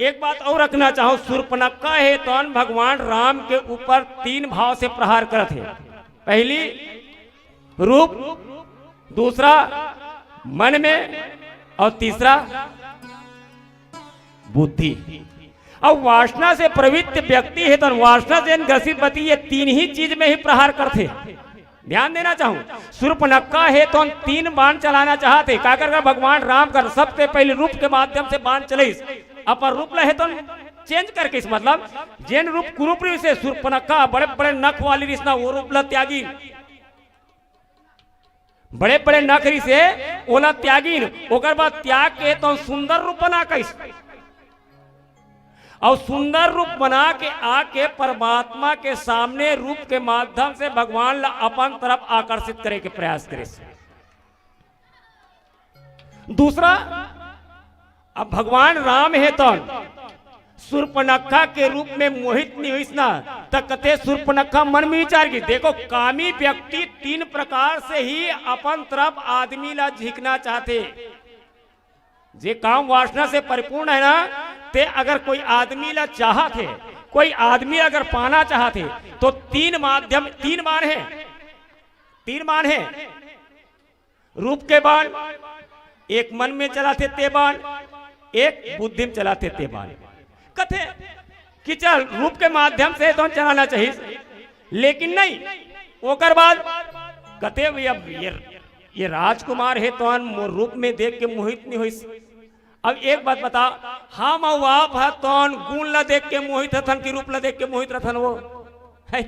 एक बात और रखना चाहूं, शूर्पणखा हे तौन भगवान राम के ऊपर तीन भाव से प्रहार करत हे। पहली रूप, दूसरा मन में, और तीसरा बुद्धि। अब वासना से प्रवृत्त व्यक्ति हे तौन, वासना से ग्रसित व्यक्ति ये तीन ही चीज में ही प्रहार करथे। ध्यान देना चाहूं, सूर्पनखा हे तो तीन बाण चलाना चाहत हे। काकर कर भगवान राम कर सबसे पहले रूप के माध्यम से बाण चलाइस, अपन रूप ला हे तो चेंज करके, मतलब जेन रूप कुरूप रिहिस हे, सूर्पनखा बड़े बड़े नख वाली रिहिस ना, वो रूप ला त्यागिन। बड़े बड़े नख रिहिस हे, ओला त्यागिन। ओकर बाद त्याग के तो सुंदर रूप बना कहिस। अउ सुंदर रूप बना के आके परमात्मा के सामने रूप के माध्यम से भगवान ला अपन तरफ आकर्षित करे के प्रयास करिस। दूसरा, अब भगवान राम हे तौन सूर्पनखा के रूप में मोहित नहीं होइस ना, त कथे सूर्पनखा मन में विचार की, देखो, कामी व्यक्ति तीन प्रकार से ही अपन तरफ आदमी ला झिकना चाहथे। जे काम वासना से परिपूर्ण है ना, ते अगर कोई आदमी ला चाहत हे, कोई आदमी अगर पाना चाहत हे, तो तीन माध्यम, तीन बाण हे, तीन बाण हे, रूप के बाण, एक मन में चलाथे ते बाण, एक बुद्धि में चलाथे ते बाण। कथे कि चल, रूप के माध्यम से तो चलाना चाहिए, लेकिन नहीं। ओकर बाद कथे, "भैया, ये, ये राजकुमार हे तो मोर रूप में देख के मोहित नहीं होइस।" अब एक बात बता, हम अउ आप ह तौन गुण ला देख के मोहित हथन कि रूप ला देख के मोहित रथन? वो है,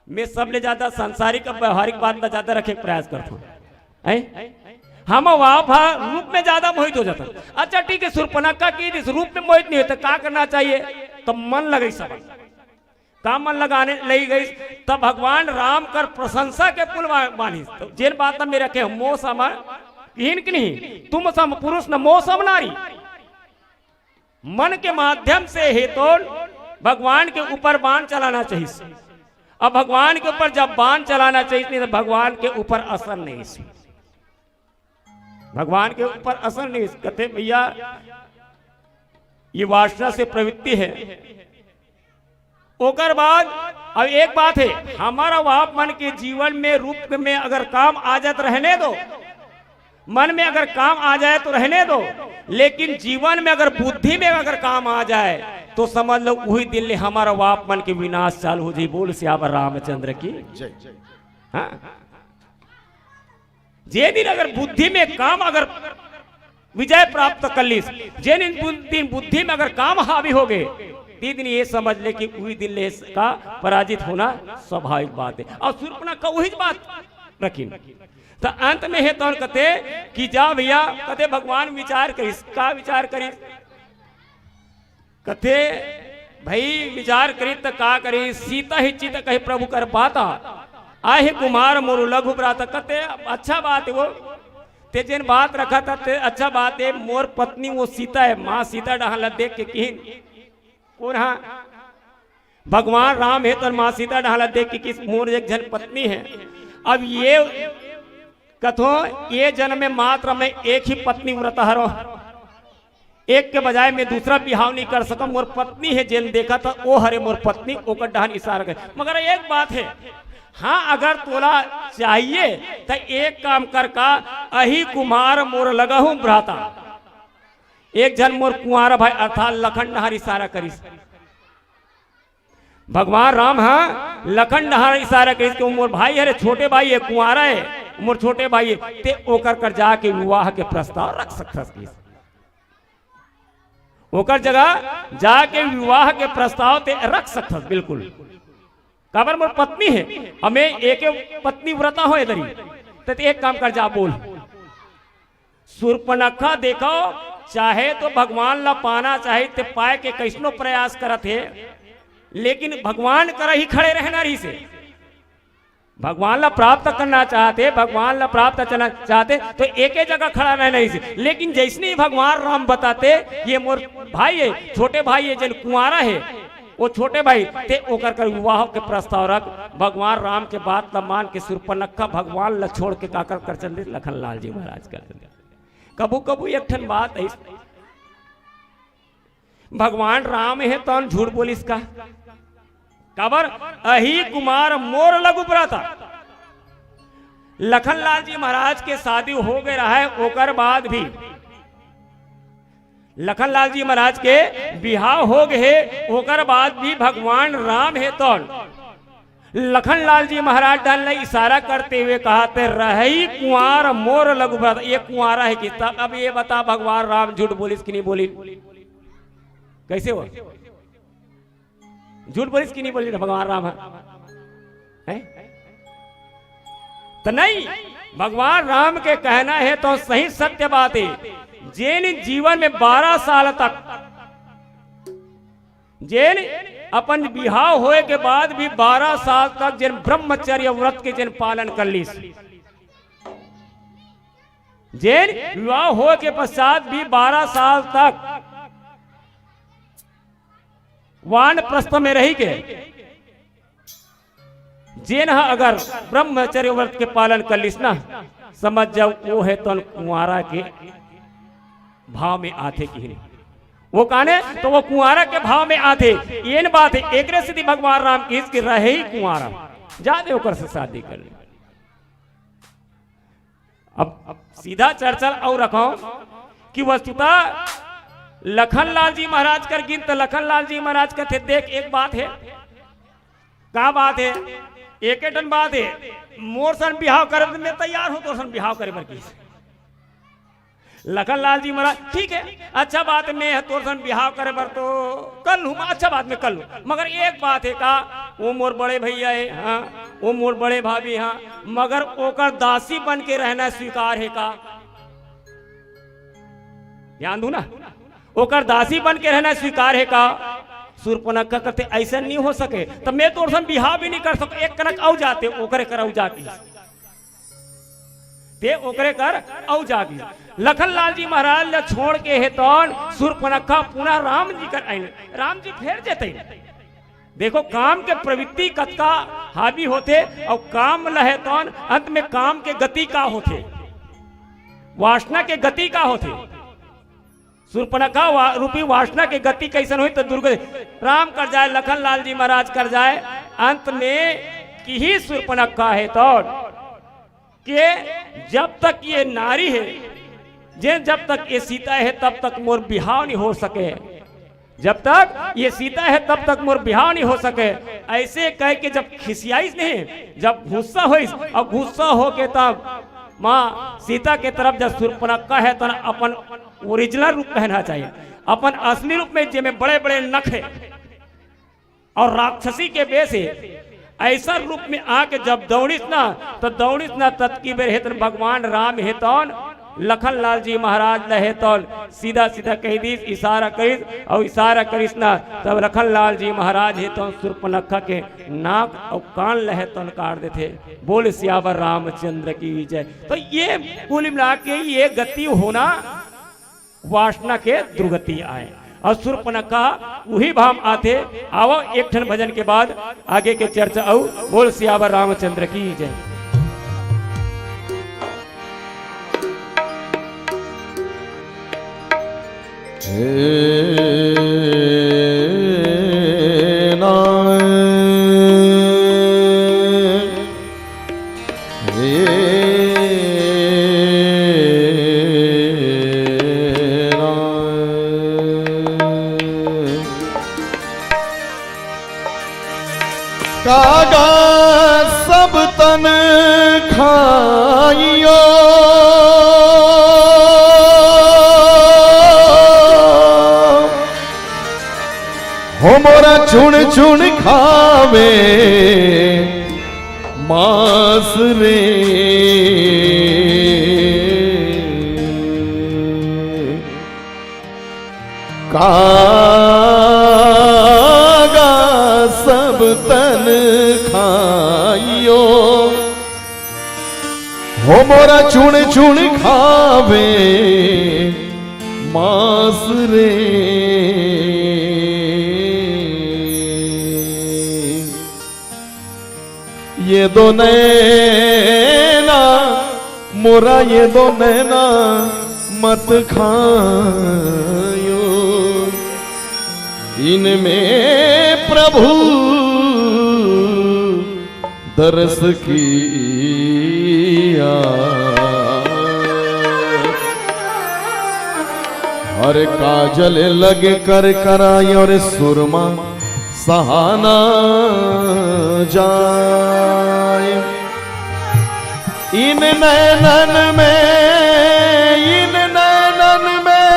मैं सबले ज्यादा सांसारिक अउ व्यवहारिक बात ला ज्यादा रखे के प्रयास करथन, हैं? हम अउ आप ह रूप में ज्यादा मोहित हो जाथन। अच्छा, ठीक है, सूर्पनखा की इस रूप में मोहित नहीं होता, का करना चाहिए? तो मन लगई सब, का मन लगाने लई गई, तब भगवान राम कर प्रशंसा के पुल बा-, बांधिस। तो जेन बात में रखे, "मो सम हीन कि नहीं, तुम सम पुरुष न मो सम नारी।" मन के माध्यम से हे तो भगवान के ऊपर बाण चलाना चाहिए। अब भगवान के ऊपर जब बाण चलाना चाहिए, नहीं तो भगवान के ऊपर असर नहीं। भगवान के ऊपर असर नहीं। कथे, "भैया, ये वासना से प्रवृत्ति है।" ओकर बाद अब एक बात है, हमारा वहां मन के जीवन में रूप में अगर काम आ जात रहने दो, मन में अगर काम आ जाए तो रहने दो, लेकिन जीवन में अगर बुद्धि में अगर काम आ जाए तो समझ लो वही दिन ले हमारा वाप मन के विनाश चालू हो जाए। बोल सियावर रामचंद्र की जय। हाँ, जे दिन अगर बुद्धि में काम अगर विजय प्राप्त कर लीस, जे दिन बु-, दिन बुद्धि में अगर काम हावी हो गए, ते दिन ये समझ ले कि वही दिन ले का पराजित होना स्वाभाविक बात है। और सूर्पनखा वही बात रखिन। तो अंत में हे तौन कथे कि जा भैया, कथे भगवान विचार करिस, का विचार करिस? कथे, "भाई, विचार करी त का करी, सीता ही चित कही प्रभु कर बाता, आहे कुमार मोर लघु भ्राता।" कथे, "अच्छा बात है वो, ते जेन बात रखा था, ते अच्छा बात है, मोर पत्नी वो सीता है।" माँ सीता डहान ला देख के किहिन, "कोन हा?" भगवान राम हे, तोर माँ सीता डहान ला देख के किहिस, "मोर एक झन पत्नी है।" अब ये कथो, "ये जन्म में मात्र मैं एक ही पत्नी व्रत हरो, एक के बजाय मैं दूसरा बिहाव नहीं कर सकम, मोर पत्नी है।" जेन देखा था, "ओ हरे मोर पत्नी," ओकर डहान इशारा करे। मगर एक बात है, हाँ, अगर तोला चाहिए तो एक काम कर, का, "अही कुमार मोर लगहु भ्राता।" एक झन मोर कुंवारा भाई अर्थात लखन डहार इशारा करिस। भगवान राम हा लखन डहार इशारा करिस के, "वो मोर भाई हरे, छोटे भाई है, कुंवारा है, मोर छोटे भाई है, ते ओकर कर जाके विवाह के प्रस्ताव रख सकथस।" किस ओकर जगह जाके विवाह के प्रस्ताव ते रख सकथस, बिल्कुल। काबर मोर पत्नी है, हमें एक पत्नी व्रता हो इधर ही, ते एक काम कर, जा बोल। सूर्पनखा देखो, चाहे तो भगवान ला पाना चाहे ते पाए के कैसनो प्रयास करत हे, लेकिन भगवान कर ही खड़े रहना रहिसे। भगवान ला प्राप्त करना चाहते, भगवान ला प्राप्त करना चाहते तो एके जगह खड़ा रहना रहिसे। लेकिन जैसने ही भगवान राम बताते, "ये मोर भाई है, छोटे भाई है, जेन कुंवारा है, वो छोटे भाई," ते ओकर कर विवाह के प्रस्ताव रख। भगवान राम के बात ला मान के सूर्पनखा भगवान ला छोड़ के काकर कर चल दे, लखन लाल जी महाराज कर चल दे। कभू कभू एक ठन बात है, भगवान राम हे तौन झूठ बोलिस का? काबर? "अही कुमार मोर लघु भ्राता।" लखन लाल जी महाराज के शादी हो गए रहा है, ओकर बाद भी लखन लाल जी महाराज के बिहाव हो गए हे, ओकर बाद भी भगवान राम हे तौन लखन लाल जी महाराज डहन ला इशारा करते हुए कहा थे, "रहई कुंवार मोर लघु भ्राता।" ये कुंवारा हे कि तब? अब ये बता, भगवान राम झूठ बोलिस कि नहीं बोलिस? कैसे हो? झूठ बोलिस कि नहीं बोलिस भगवान राम ह? हैं? त नहीं, भगवान राम के कहना हे त सही सत्य बात हे। जेन जीवन में बारह साल तक, जेन अपन बिहाव होए के बाद भी बारह साल तक जेन ब्रह्मचर्य व्रत के जेन पालन कर लिस, जेन विवाह होए के पश्चात भी बारह साल तक वानप्रस्थ में रहि के जेन ह अगर ब्रह्मचर्य व्रत के पालन कर लिस ना, समझ जाओ वो हे तन कुंवारा के भाव में आथे कि नहीं। वो काने तो वो कुंवारा के भाव में आथे। येन बात हे, एकरे सेती भगवान राम किहिस कि रहई कुंवारा, जा दे ओकर से शादी कर ले। अब, अब सीधा चर्चा अउ रखो कि वस्तुतः लखन लाल जी महाराज कर गिन त लखन लाल जी महाराज कथे, "देख, एक बात हे।" "का बात हे?" "एके ठन बात हे, मोर सन बिहाव करे बर मैं तैयार हूं, तोर सन बिहाव करे बर किहिस।" लखन लाल जी महाराज, "ठीक हे, अच्छा बात हे, मैं तोर सन बिहाव करे बर तो कर लूं, अच्छा बात मैं कर लूं, मगर एक बात हे का, वो मोर बड़े भैया हे, हाँ, वो मोर बड़े भाभी, हाँ, मगर ओकर दासी बन के रहना स्वीकार हे का?" ध्यान दू ना, ओकर दासी बन के रहना स्वीकार हे का? सूर्पनखा कथे, "अइसन नहीं हो सके, त मैं तोर सन बिहाव भी नहीं कर सकंव, एक कनक अउ जाते, ओकरे कर अउ जाके।" ते ओकरे कर अउ जाके लखन लाल जी महाराज ला छोड़ के हे तौन सूर्पनखा पुनः राम जी कर आइन। राम जी फेर जेतइन। देखो, काम के प्रवृत्ति कतका हावी होथे अउ काम ल हे तौन अंत में काम के गति का होथे, वासना के गति का होथे। सूर्पनखा वा-, रूपी वासना के गति कइसन होही त दुर्ग राम कर जाय, लखन लाल जी महाराज कर जाय, अंत में किहिस सूर्पनखा हे तौन के जब तक ये नारी हे, जे जब तक ये सीता हे तब तक मोर बिहाव नहीं हो सके, जब तक ये सीता हे तब तक मोर बिहाव नहीं हो सके। अइसे कह के जब खिसियाइस नहीं, जब गुस्सा होइस अउ गुस्सा होके तब माँ सीता के तरफ जब सूर्पनखा हे तब अपन original रूप कहना चाहिए, अपन असली रूप में जेमे बड़े बड़े नख हे अउ राक्षसी के बेस हे, अइसन रूप में आके जब दौड़िस ना, त दौड़िस ना, ततकी बेर हे तौन भगवान राम हे तौन लखन लाल जी महाराज ल हे तौन सीधा सीधा कहि दिस, इशारा करिस अउ इशारा करिस ना, तब लखन लाल जी महाराज हे तौन सूर्पनखा के नाक अउ कान ल हे तौन काट देथे। बोल सियावर रामचंद्र की जय। त ये कुल मिला के ये गति होना वासना के दुर्गति आय। अउ सूर्पनखा उही भाव आथे। आवव एक ठन भजन के बाद आगे के चर्चा अउ। बोल सियावर रामचंद्र की जय। हे ना, हे ना। कागा सब तन खाइयो, हो मोरा चुन चुन खावे मांस रे। कागा सब तन खाइयो, हो मोरा चुन चुन खावे मांस रे। ये दो नैना मोरा, ये दो नैना मत खायो, इनमें प्रभु दरस किया। अरे काजल लग कर कराई अउ सुरमा सहा न जाए। इन नैनन में, इन नैनन में,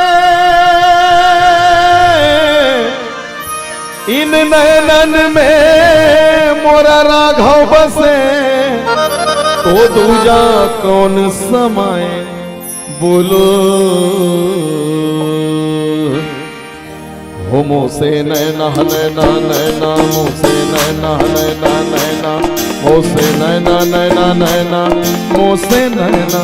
इन नैनन में मोरा राघव बसे, तो दूजा कौन समाए, बोलो। हो मोसे नैना, नैना, नैना, मोसे नैना, नैना, नैना, मोसे नैना, नैना, नैना, मोसे नैना,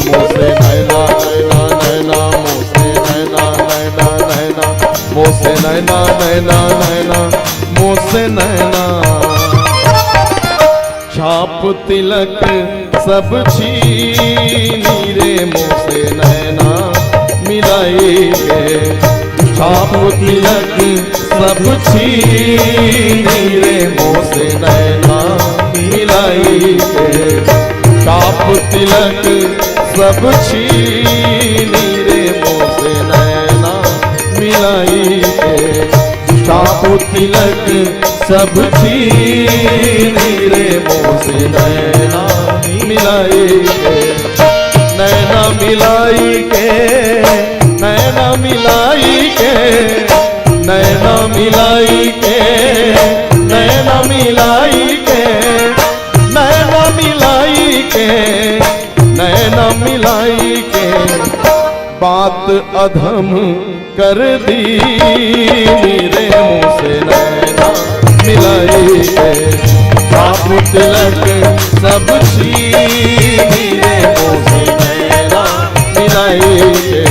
मोसे नैना, नैना, नैना, मोसे नैना, नैना, नैना, मोसे नैना, नैना, नैना, मोसे नैना। छाप तिलक सब छीनी रे मोसे नैना मिलाई के। छाप तिलक सब छीनी रे मोसे नैना मिलाई के। छाप तिलक सब छीनी रे मोसे नैना मिलाई के। छाप तिलक सब छीनी रे मोसे नैना मिलाई के। नैना मिलाई के, नैना मिलाई के, नैना मिलाई के, नैना मिलाई के, नैना मिलाई के, नैना मिलाई के। बात अधम कर दीनी रे मोसे नैना मिलाई के। छाप तिलक सब छीनी रे मोसे नैना मिलाई के।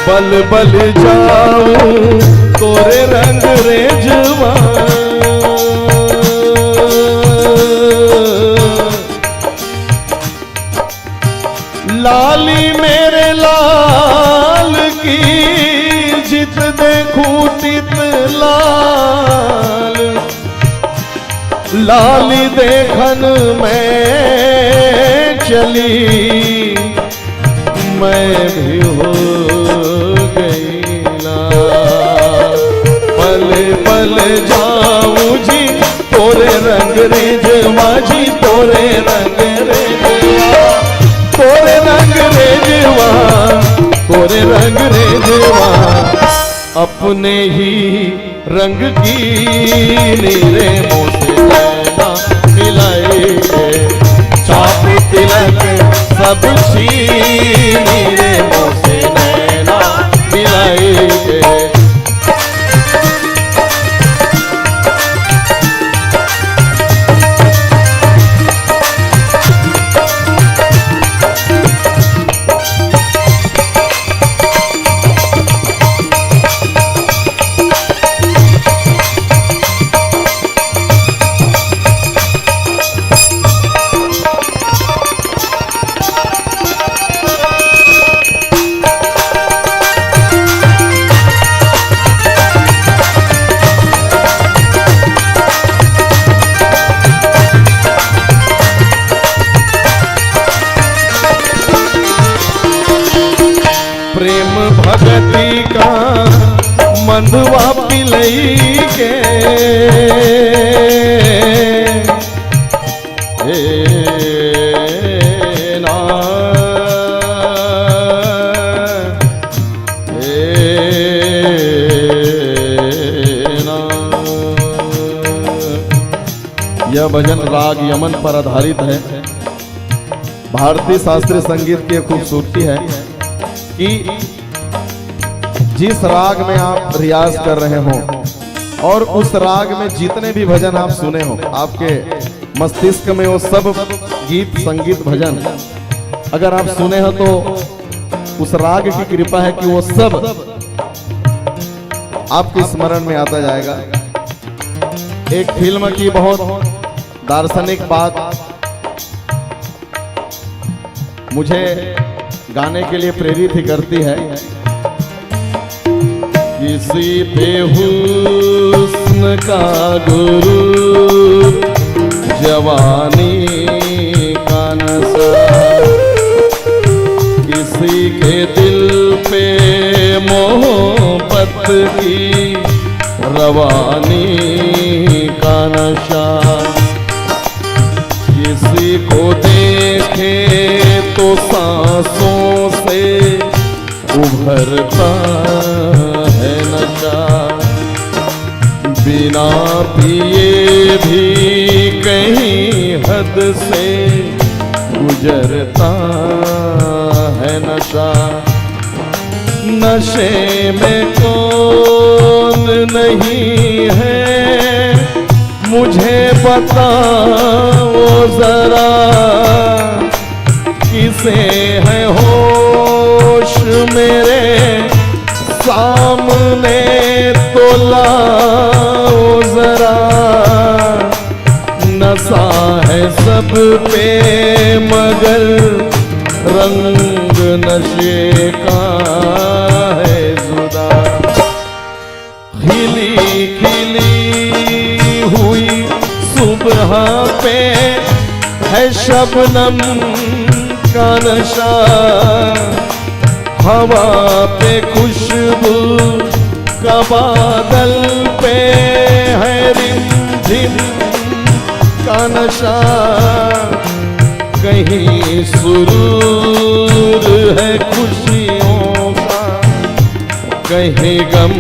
बल बल जाऊं तोरे रंग रेजवा, लाली मेरे लाल की जित देखूं तित लाल। लाली देखन में चली मैं भी हो गई लाल। पल पल जाऊं जी तोरे रंग रेजवा जी, तोरे रंग रेजवा, तोरे रंग रेजवा, तोरे रंग रेजवा। अपने ही रंग की नीरे मोसे नैना मिलाई के, छाप तिलक सब छीनी रे मोसे नैना मिलाई के। प्रेम भगती का मंदवा पिलई के। ए ना, ए ना। यह भजन राग यमन पर आधारित है। भारतीय शास्त्रीय संगीत की खूबसूरती है कि जिस राग में आप रियाज कर रहे हो और उस राग में जितने भी भजन आप सुने हो, आपके मस्तिष्क में वो सब गीत, संगीत, भजन अगर आप सुने हो तो उस राग की कृपा है कि वो सब आपके स्मरण में आता जाएगा। एक फिल्म की बहुत दार्शनिक बात मुझे गाने के लिए प्रेरित ही करती है। किसी पे हुस्न का गुरूर, जवानी का नशा, किसी के दिल पे मोहब्बत की रवानी का नशा, किसी को देखे तो सांसों से उभरता है नशा। बिना पिए भी कहीं हद से गुजरता है नशा। नशे में कौन नहीं है, मुझे बताओ जरा। किसे है होश मेरे, सामने तो लाओ जरा। नशा है सब पे, मगर रंग नशे का है जुदा। खिली खिली हुई सुबह पे है शबनम का नशा, हवा पे खुशबू का बादल पे है रिमझिम का नशा। कहीं सुरूर है खुशियों का, कहीं गम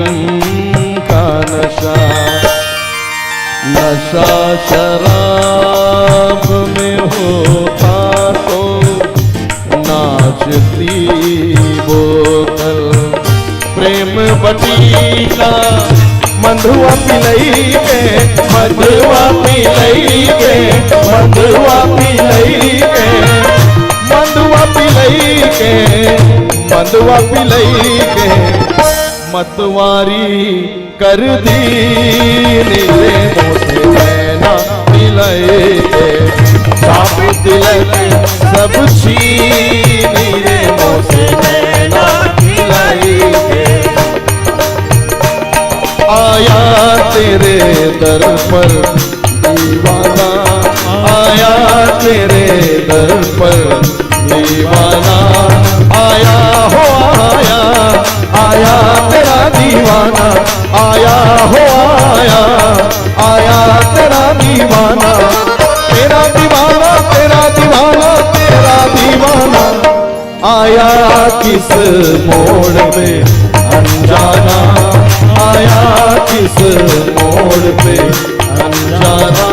का नशा। नशा शराब में होता तो नाचती बोतल। प्रेम बटीका मंदुआ पिलई के, मंदुआ पिलई के, मंदुआ पिलई के, मंदुआ पिलई के, मंदुआ पिलई के, मतवारी कर दी नीले मोसे नैना मिलई के, साबित तिलक सब छीन नीले मोसे नैना मिलई के। आया तेरे दर पर दीवाना, आया तेरे दर पर दीवाना, आया हो आया, आया तेरा दीवाना, आया हो आया, आया तेरा दीवाना, तेरा दीवाना, तेरा दीवाना, तेरा दीवाना। आया किस मोड़ पे अनजाना, आया किस मोड़ पे अनजाना।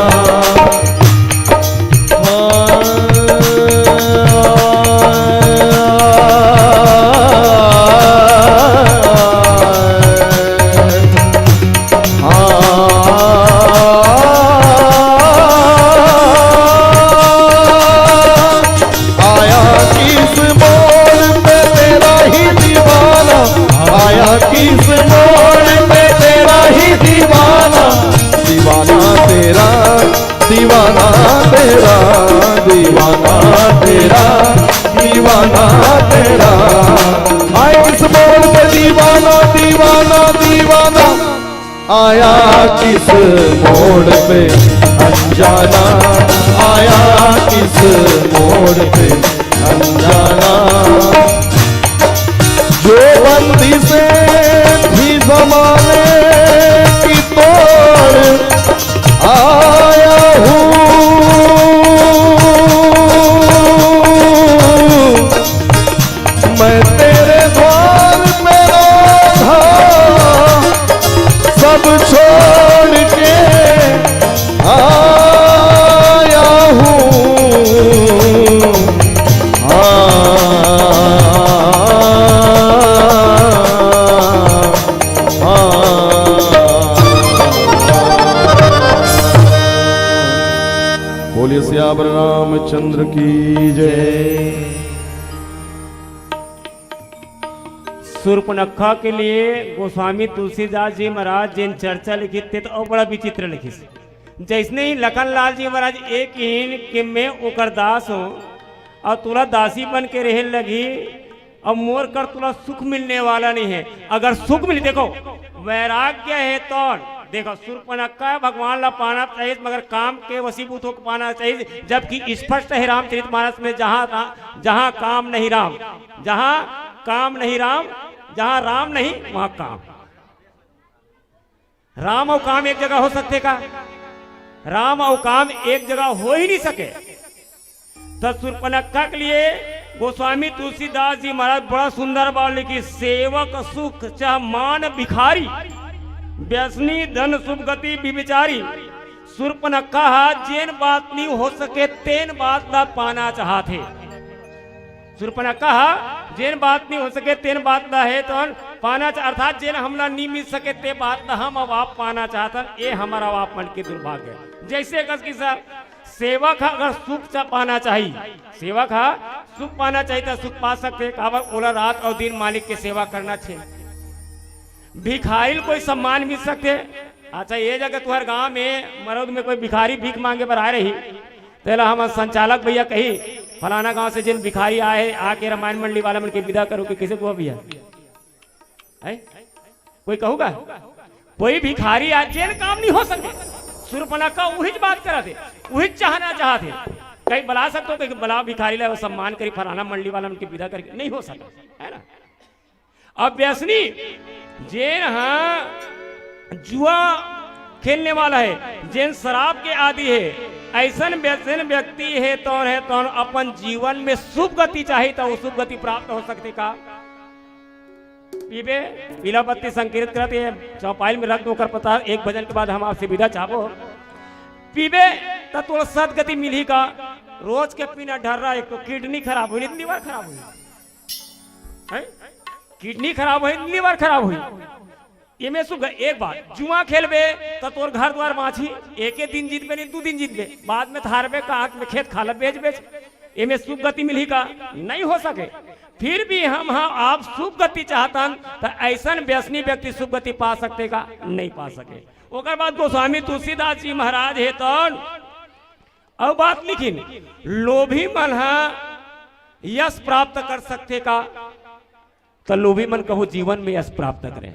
आया किस मोड़ पे तेरा ही दीवाना, आया किस मोड़ पे तेरा ही दीवाना, दीवाना तेरा, दीवाना तेरा, दीवाना तेरा, दीवाना तेरा। आया किस मोड़ पे दीवाना, दीवाना, दीवाना। आया किस मोड़ पे अनजाना, आया किस मोड़ पे अनजाना। जो बंदिशें थी जमाने की तोड़ आया हूँ। मैं तेरे द्वार पे राधा सब छोड़ के आया हूँ। हाँ, हाँ। बोलिए सियावर रामचंद्र की जय। शूर्पणखा के लिए गोस्वामी तुलसीदास जी महाराज जेन चर्चा लिखिस, ते तो अउ बड़ा विचित्र लिखिस। जइसने ही लखन लाल जी महाराज ए किहिन कि मैं ओकर दास हों अउ तोला दासी बन के रहे लगही, अउ मोर कर तोला सुख मिलने वाला नहीं है। अगर सुख मिल, देखो, वैराग्य हे तो, देखो, शूर्पणखा भगवान ला पाना चाहिए, मगर काम के वशीभूत होके पाना चाहिए, जबकि स्पष्ट है रामचरित मानस में, जहाँ रा-, जहाँ काम नहीं राम, जहाँ काम नहीं राम, जहाँ राम नहीं वहाँ काम। राम अउ काम एक जगह हो सकथे का? राम अउ काम एक जगह हो ही नहीं सके। त शूर्पणखा के लिए गोस्वामी तुलसीदास जी महाराज बड़ा सुंदर बात लिखिस, सेवक सुख चाह मान भिखारी, व्यसनी धन सुगति विभिचारी। शूर्पणखा ह जेन बात नहीं हो सके, तेन बात ला पाना चाहत हे। शूर्पणखा ह जेन बात नहीं हो सके, तेन बात ला हे तो पाना चाह-, अर्थात जेन हमला नहीं मिल सके, ते बात ला हम अब आप पाना चाहत हन। ये हमारा आप मन के दुर्भाग्य है। जैसे कस की सर, सेवक ह अगर सुख चा-, पाना चाही, सेवक ह सुख पाना चाही, त सुख पा सकथे। काबर? ओला रात अउ दिन मालिक के सेवा करना छे। भिखारी ल कोई सम्मान मिल सकथे? अच्छा, ये जगह तुहर गांव में मरौद में कोई भिखारी भीख मांगे बर आए रही, तेला हमर संचालक भैया कही, "फलाना गांव से जेन भिखारी आए हे, आके रामायण मंडली वाला मन के विदा करो," के कइसे कहो भैया? हैं? कोई कहूगा? कोई भिखारी आ, जेन काम नहीं हो सके, शूर्पणखा उहीच बात करत हे, उहीच चाहना चाहत हे। कहीं बला सकते हो, कहीं बला भिखारी ला, सम्मान करी, फलाना मंडली वाला मन के विदा करके, नहीं हो सका, है ना? अब व्यसनी जेन ह जुआ खेलने वाला है, जेन शराब के आदी है, ऐसन व्यसन व्यक्ति है, तौन है, तौन अपन जीवन में शुभ गति चाही, त वो शुभ गति प्राप्त हो सकथे का? पीबे, पीला बत्ती संकेत करत हे, चौपाल में रख दो ओकर पता, एक भजन के बाद हम आपसे विदा चाहबो। पीबे, त तोला सदगति मिलही का? रोज के पीना ढर्रा, एक तो किडनी खराब होही, लिवर खराब होही। हैं? किडनी खराब होही, लिवर खराब होही। एमे सुख, एक बात, जुआ खेलबे, त तोर घर द्वार बाँचही, एके दिन जीतबे, नहीं दू दिन जीतबे, बाद में त हारबे का, आँख में खेत खाला बेच बेच। एमे सुख गति मिलही का? नहीं हो सके। फिर भी हम, हाँ, आप सुख गति चाहतन, त ऐसन व्यसनी व्यक्ति सुख गति पा सकथे का? नहीं पा सके। ओकर बाद गोस्वामी तुलसीदास जी महाराज हे तौन अउ बात लिखिन, लोभी मन ह यश प्राप्त कर सकथे का? त लोभी मन कहूँ जीवन में यश प्राप्त करे।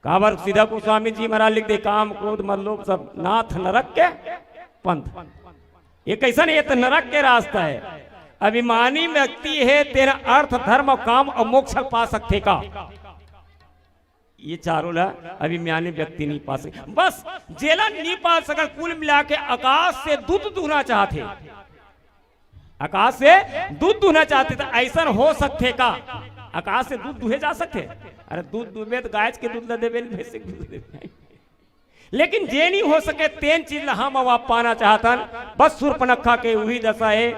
काबर सीधा गोस्वामी जी महाराज लिख दे, काम, क्रोध, मद, लोभ सब नाथ नरक के पंथ। ये कइसन? ये त नरक के रास्ता हे। अभिमानी व्यक्ति हे, तेन अर्थ, धर्म, काम अउ मोक्ष पा सकथे का? ये चारों ला अभिमानी व्यक्ति नहीं पा सके। बस जेला नहीं पा सकन, कुल मिला के आकाश से दूत दूहना चाहथे। आकाश से दूध दूहना चाहथे, त ऐसन हो सकथे का? आकाश से दूध दूहे जा सकथे? अरे, दूध दूहबे त गाय के दूध ला देबे, भैंस के दूध देबे। लेकिन जे नहीं हो सके, तेन चीज ला हम अउ आप पाना चाहतन। बस शूर्पणखा के उही दशा हे,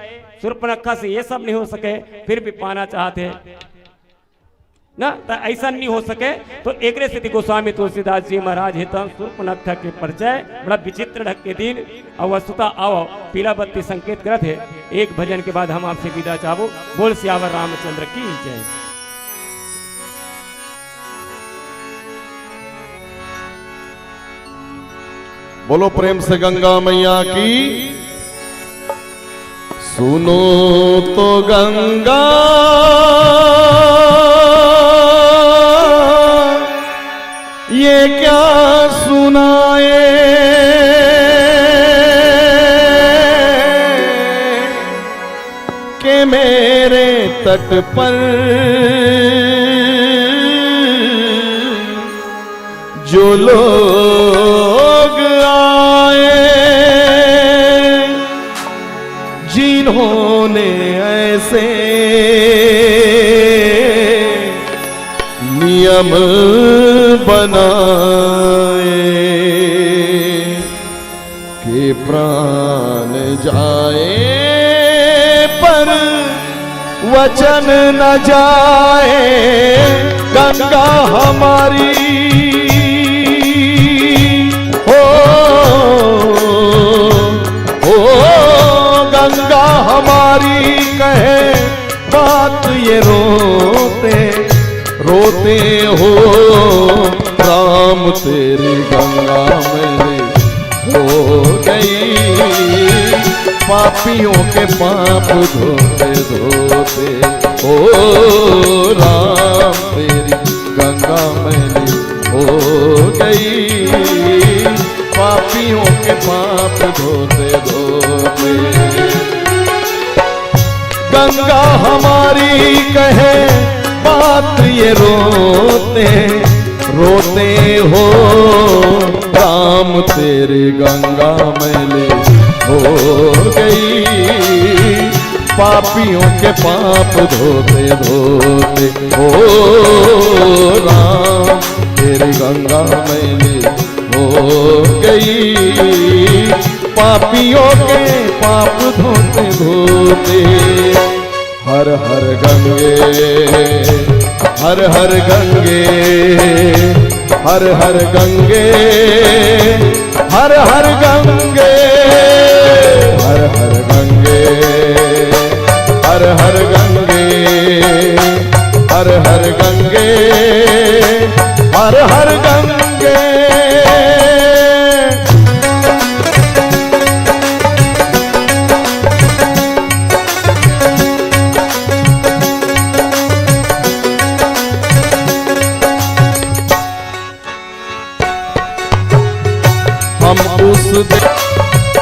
शूर्पणखा से ये सब नहीं हो सके, फिर भी पाना चाहथे। ना, त ऐसा नहीं हो सके। तो एकरे सेती गोस्वामी तुलसीदास जी महाराज हे त शूर्पणखा के परिचय बड़ा विचित्र ढंग के दिन। अउ वस्तुतः आओ, पीला बत्ती संकेत करत हे। एक भजन के बाद हम आपसे विदा चाहबो। बोल सियावर रामचंद्र की जय। बोलो प्रेम से गंगा मैया की। सुनो तो गंगा, ये क्या सुनाए कि मेरे तट पर जो लोग आए, जिन्होंने ऐसे नियम बनाए कि प्राण जाए पर वचन न जाए। गंगा हमारी, ओ, ओ, गंगा हमारी, कहे बात ये रोते मैली हो गई, पापियों के पाप धोते धोते। ओ राम, तेरी गंगा मैली हो गई, पापियों के पाप धोते धोते। गंगा हमारी कहे बात ये रोते रोते, हो राम, तेरी गंगा मैली हो गई, पापियों के पाप धोते धोते। ओ राम, तेरी गंगा मैली हो गई, पापियों के पाप धोते धोते। हर हर गंगे, हर हर गंगे, हर हर गंगे, हर हर गंगे, हर हर गंगे, हर हर गंगे, हर हर गंगे, हर हर गंगे। हम उस दे-